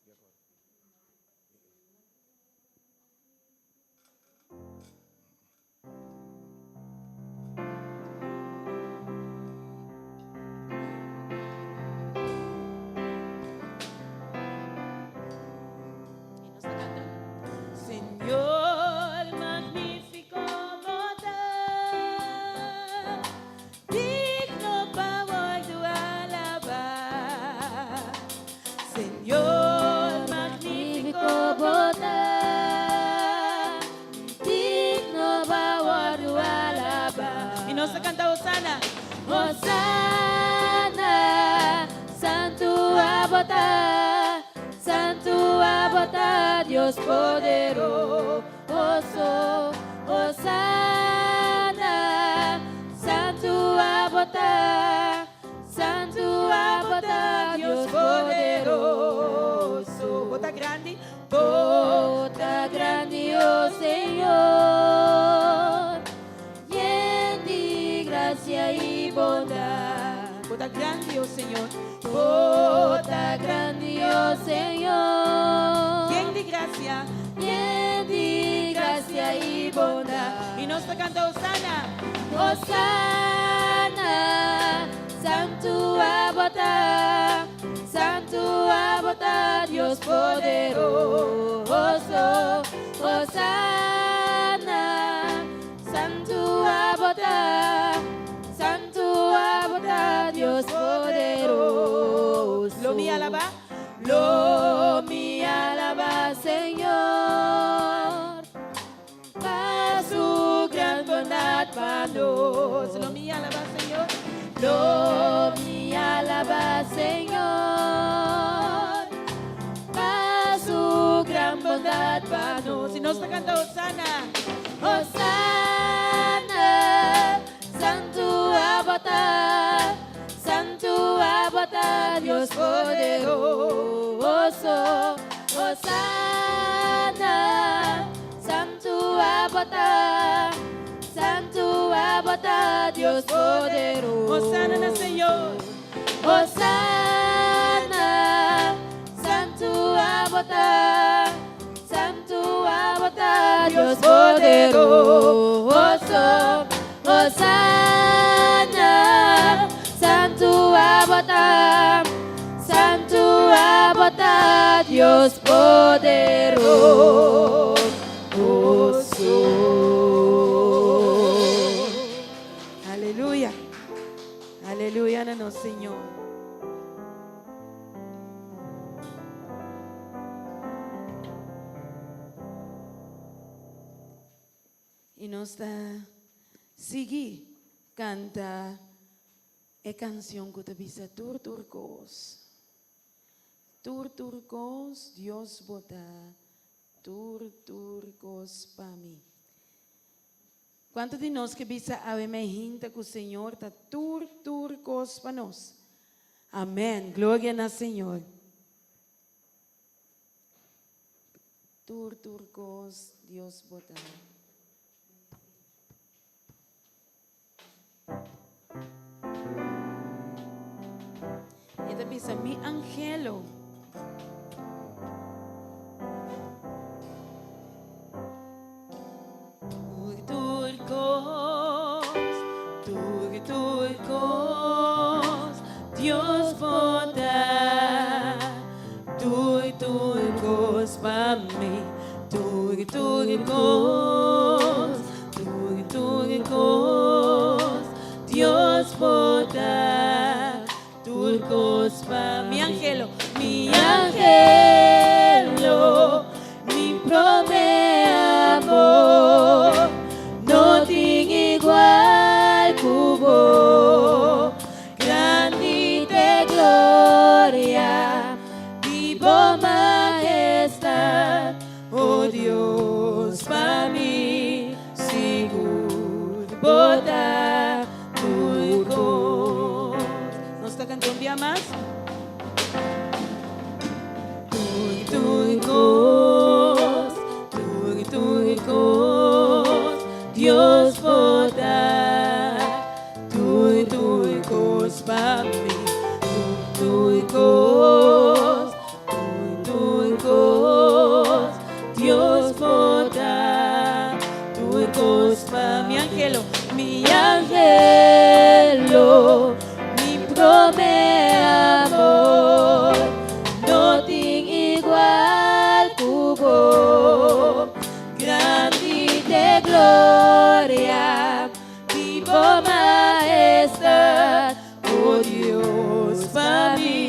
I nos ta kanta. Señor, magnífiko bo ta, digno pa wòrdu alabá. Señor, magnífiko bo ta, Digno pa wòrdu alabá. I nos ta kanta Hosana. Hosana, Santu abo ta, Santu abo ta, Dios poderoso. Hosana, Santu abo ta, Santu abo ta, Dios poderoso. Bo ta grandi. Bo ta grandi, oh Señor, yen di grasia i bondat. Bo ta grandi, oh Señor. Bo ta grandi, oh Señor. Yen di grasia. Yen di grasia. Grasia i bondat. I nos ta kanta Hosana. Hosana, Santu abo ta, Santu abo ta, Dios poderoso. Hosana, Santu abo ta, Santu abo ta, Dios poderoso. Lo mi alabá. Lo mi alabá Señor, pa su gran bondad pa nos. Lo mi alabá Señor. Lo mi alabá Señor, pa su gran bondad pa nos. I nos ta kanta Hosana. Hosana, Santu abo ta, Santu abo ta, Dios poderoso. Hosana, Santu abo ta, Santu abo ta, Dios poderoso. Hosana na Señor. Hosana, Santu abo ta, Santu abo ta, Dios poderoso. Hosana, Santu abo ta, Santu abo ta, Dios poderoso. Aleluya. Aleluya na nos Señor. I nos ta sigui kanta e kansion ku ta bisa tur tur kos. Tur tur kos Dios bo ta tur tur kos pa mi. Kuantu di nos ke bisa awe mainta ku Señor ta tur tur kos pa nos? Amèn. Gloria na Señor. Tur tur kos Dios bo ta. E ta bisa mi angelo. Tur tur kos, tur tur kos, Dios bo ta. Tur tur kos pa mi, tur tur kos, tur tur kos, Dios bo ta. Tur kos pa mi angelo, mi angelo, mi promé amor, no tin igual ku bo. Grandi t'e gloria di bo mahestat, o Dios, pa mi sigur bo ta tur kos. Nos ta kanta un bia mas. Tur tur kos, tur tur kos, Dios bo ta. Tur tur kos pa mi, tur tur kos, tur tur kos, Dios bo ta. Tur kos pa mi angelo, mi angelo, mi promé amor, no tin igual ku bo. Grandi t'e gloria di bo mahestat, o Dios, pa mi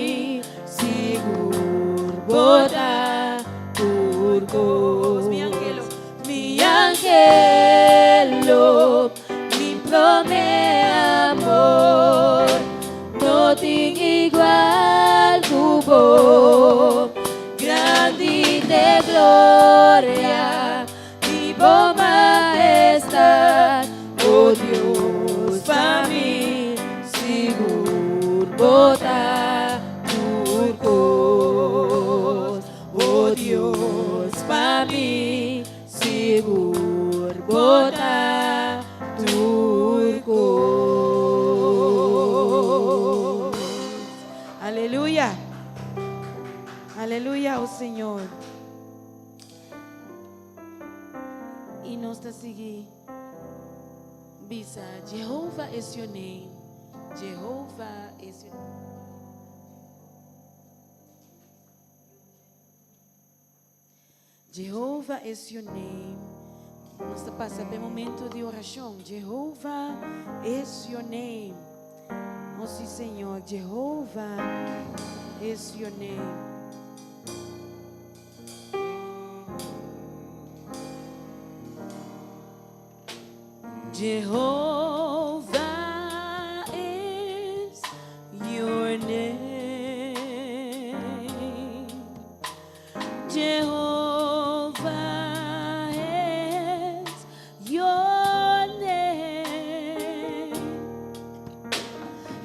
sigur bo ta tur kos. Mi angelo, mi angelo, mi promé amor, no tin igual ku bo. Grandi t'e gloria di bo mahestat, o Dios, pa mi sigur bo ta tur kos. O Dios, pa mi sigur bo ta tur kos. Aleluya. Aleluya, o Señor. I nos ta sigui bisa, Jehovah is your name, Jehovah is your Jehovah is your name. Nos ta pasa p'e momento di orashon. Jehovah is your name. Oh sí, Señor. Jehovah is your name. Jehovah is your name. Jehovah is your name.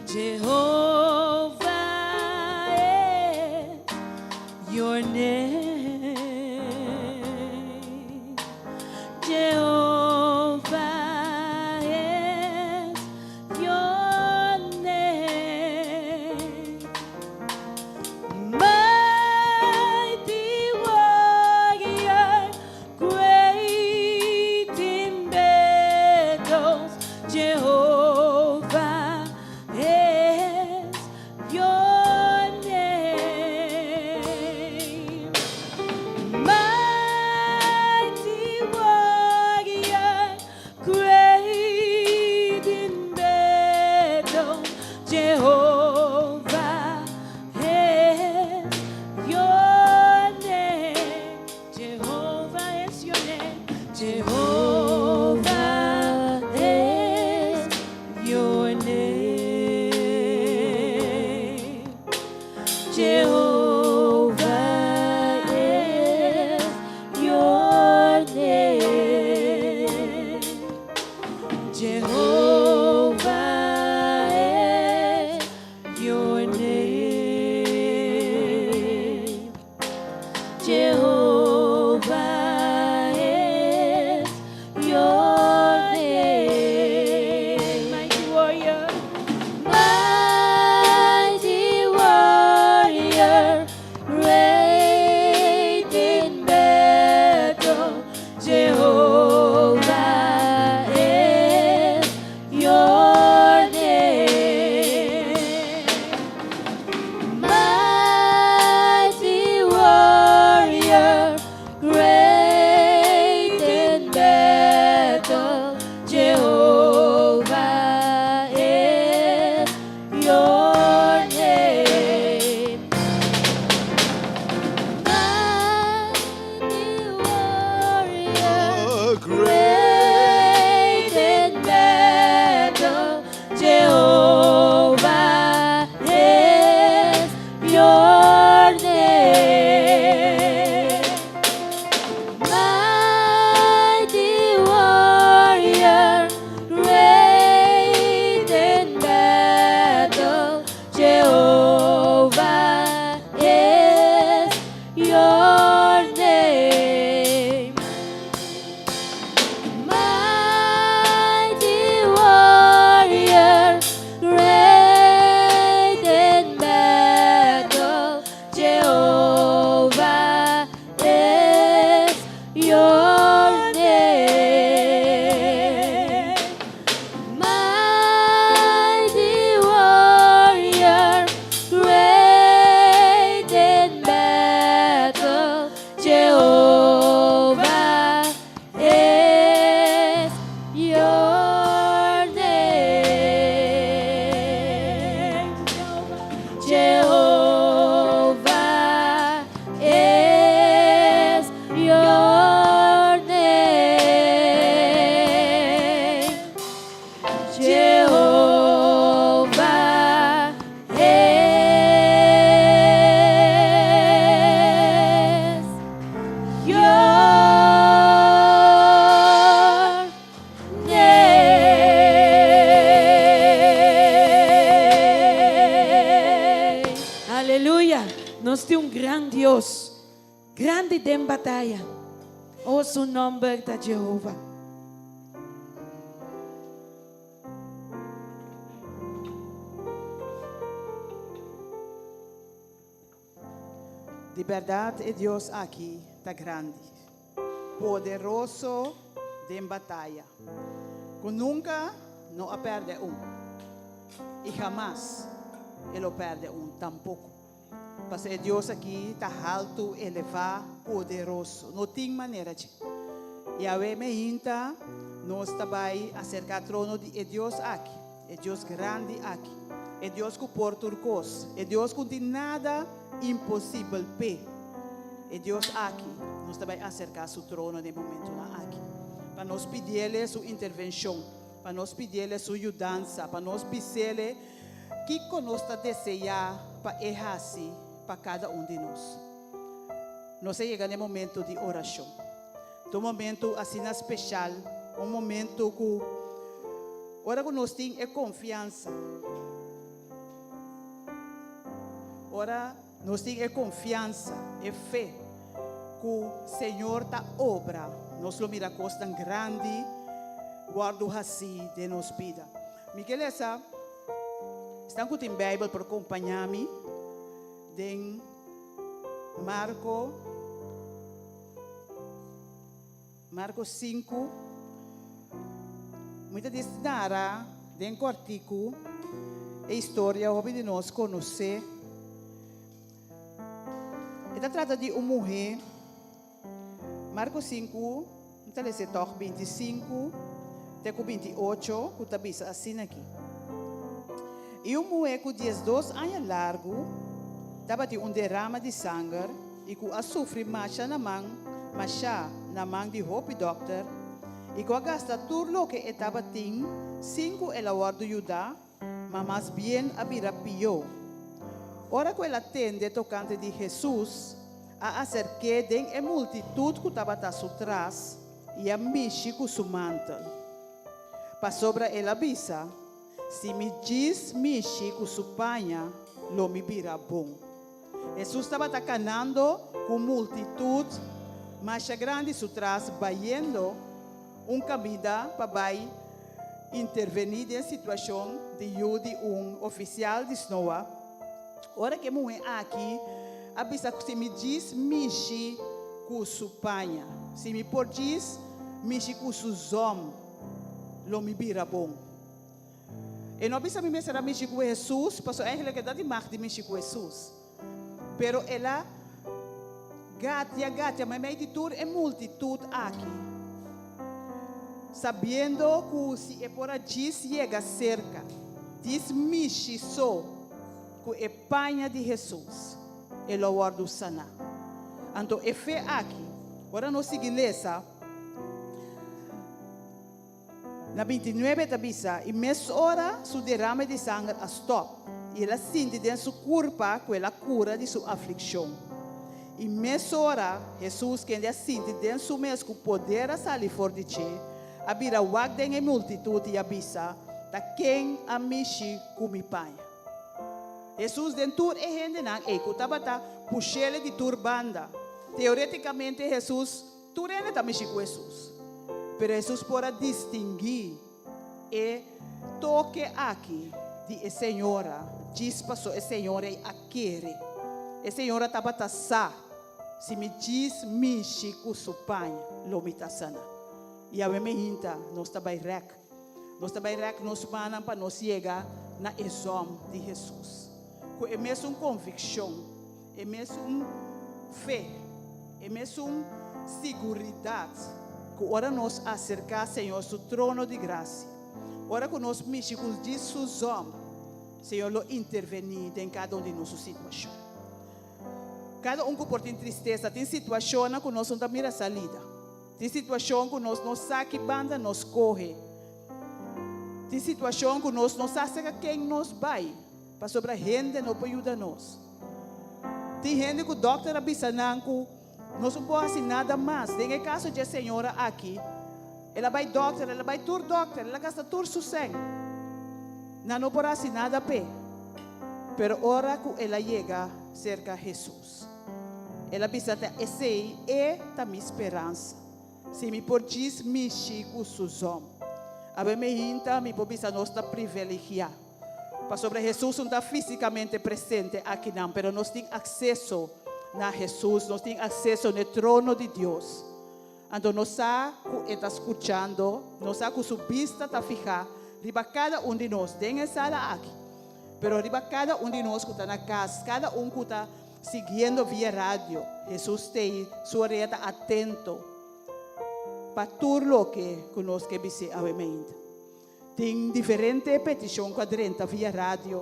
Jehovah is your name. Jehovah is your name. Mighty warrior, great in battles, Jehovah is your name. Mighty warrior, great in battle, Jehovah is your name. Jehovah is your name. Jehovah is your name. Jehovah is your name. Jehovah is your name. Jehovah is your name. Mighty warrior. Mighty warrior, great in battle, Jehovah is your name. Mighty warrior, great in battle, Jehovah is your name. Mighty warrior, great in battle, Jehovah is your name. Mighty warrior, great in battle, Jehovah is your name. Mighty warrior, great in battle, Jehovah is your name. Mighty warrior, great in battle, Jehovah is your name. Jehovah is your name. Jehovah is your name. Aleluya. Nos tin un gran Dios. Grandi den bataya. Oh, su nomber ta Jehova. Di berdad e Dios aki ta grandi, poderoso. den bataya, ku nunka no a pèrdè un, i hamas e lo pèrdè un tampoko. Pasobra e Dios aki ta haltu, elevá, poderoso. No tin manera dje. I awe meinta nos ta bai aserká trono di e Dios aki, e Dios grandi aki, e Dios ku por tur kos, e Dios ku no tin nada imposibel p'e. E Dios aki, nos ta bai aserká su trono den e momentunan aki, pa nos pidiele su intervenshon, pa nos pidiele su yudansa, pa nos bisele kiko nos ta deseá pa e hasi pa kada un di nos. Nos a yega na e momento di orashon. Ta un momento asina speshal, un momento ku ora ku nos tin e konfiansa, ora nos tin e konfiansa, e fe ku Señor ta obra, nos lo mira kosnan grandi wòrdu hasí den nos bida. Mi ke lesa, esnan ku tin Beibel por kompañá mi den Marko, Marko sinku. Mi ta disnara den kòrtiku e historia hopi di nos konosé. E ta trata di un muhé, Marko sinku, mi ta lesa e tòg 25 te ku 28, ku ta bisa asina aki, I un muhé ku diesdos aña largu tabatin un derama di sanger i ku a sufri masha na man mashá na man di hopi dòkter i ku a gasta tur loke e tabatin sin ku el a wòrdu yudá, ma mas bien a bira pió. Ora ku el a tende tokante di Hesus, a aserk'é den e multitut ku tabata su tras i a mishi ku su mantel. Pasobra el a bisa, Si mi djis mishi ku su paña, lo mi bira bon. Hesus tabata kanando ku multitut masha grandi su tras bayendo un kaminda pa bai intervení den situashon di yu di un ofisial di snoa. Ora ku e muhé aki a bisa ku si mi djis mishi ku su paña, si mi por djis mishi ku su zòm, lo mi bira bon. E no a bisa mi mester a mishi ku Hesus, pasobra eigenlijk e ta di mag di mishi ku Hesus. Pero el a gatia, gatia meimei di tur e multitut aki, sabiendo ku si e por a djis yega serka, djis mishi so ku e paña di Hesus, e lo wòrdu saná. Anto e fe aki, ora nos sigui lesa, Na 29 ta bisa, I mesora su derame di sanger a stòp, i el a sinti den su kurpa ku el a kura di su aflikshon. I mesora Hesus, kende a sinti den su mes ku poder a sali for di dje, a bira wak den e multitut i a bisa, Ta ken a mishi ku mi paña? Hesus den tur e hendenan ei ku tabata push'el di tur banda. Teorétikamente Hesus Tur hende ta mishi ku Hesus, pero Hesus por a distinguí e toke aki di e señora djis paso e señora ei a kere. E señora tabata sa, Si mi djis mishi ku su paña, lo mi ta sana. I awe meinta nos ta bai rèk. Nos ta bai rèk nos mannan pa nos yega na e zòm di Hesus. Ku e mesun konvikshon, e mesun fe, e mesun siguridat ku ora nos aserká Señor su trono di grasia, ora ku nos mishi ku djis su zòm, Señor lo intervení den kada un di nos su situashon. Kada un ku por tin tristesa, tin situashonnan ku nos no ta mira salida. Tin situashon ku nos no sa ki banda nos kohe. Tin situashon ku nos no sa serka ken nos bai. Pasobra hende no por yuda nos. Tin hende ku dòkter a bisa nan ku nos no por hasi nada mas. Den e kaso dje señora aki, el a bai dòkter, el a bai tur dòkter, el a gasta tur su sèn. Nan no por hasi nada p'e. Pero ora ku el a yega serka Hesus, el a bisa ta esei e ta mi speransa. Si mi por djis mishi ku su zòm. Awe mi hinta mi por bisa nos ta priveligiá. Pasobra Hesus no ta físikamente presente akinan, pero nos tin akseso na Hesus, nos tin akseso na e trono di Dios. Anto nos sa ku e ta skuchando, nos sa ku su bista ta fihá riba kada un di nos den e sala aki, pero riba kada un di nos ku ta na kas, kada un ku ta siguiendo via radio. Hesus t'ei, su orea ta atento pa tur loke ku nos ke bis'é awe meinta. Tin diferente petishon ku a drenta via radio.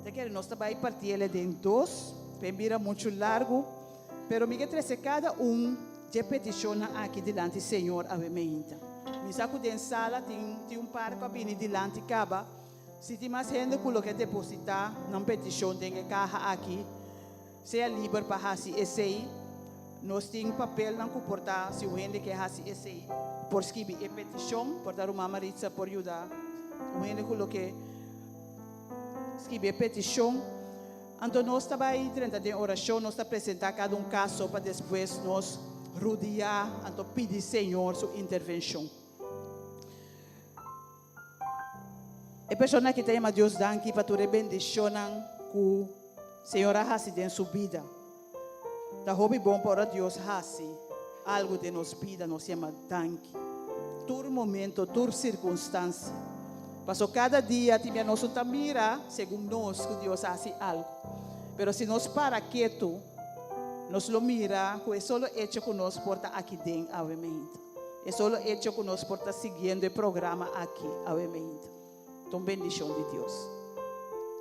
Ta kere nos ta bai parti el den dos, p'e bira muchu largu, pero mi ke trese kada un dje petishonnan aki dilanti Señor awe meinta. Mi sa ku den sala tin tin un par ku a bini dilanti kaba. Si tin mas hende ku lo ke depositá nan petishon den e kaha aki, sea liber pa hasi esei. Nos tin papelnan ku por ta si un hende ke hasi esei por skibi e petishon. Por ta Ruman Maritza por yuda un hende ku lo ke skibi e petishon. Anto nos ta bai drenta den orashon, nos ta presentá kada un kaso pa despues nos rudiá anto pidi Señor su intervenshon. E persona aki ta yama Dios danki pa tur e bendishonnan ku Señor a hasi den su bida. Ta hopi bon pa ora Dios hasi algu den nos bida nos yama danki. Tur momento, tur sirkunstansia. Paso kada dia tin bia nos no ta mira segun nos ku Dios a hasi algu. Pero si nos para ketu, nos lo mira ku e solo echo ku nos por ta aki den awe meinta. E solo echo ku nos por ta siguiendo e programa aki awe meinta ta un bendishon di Dios.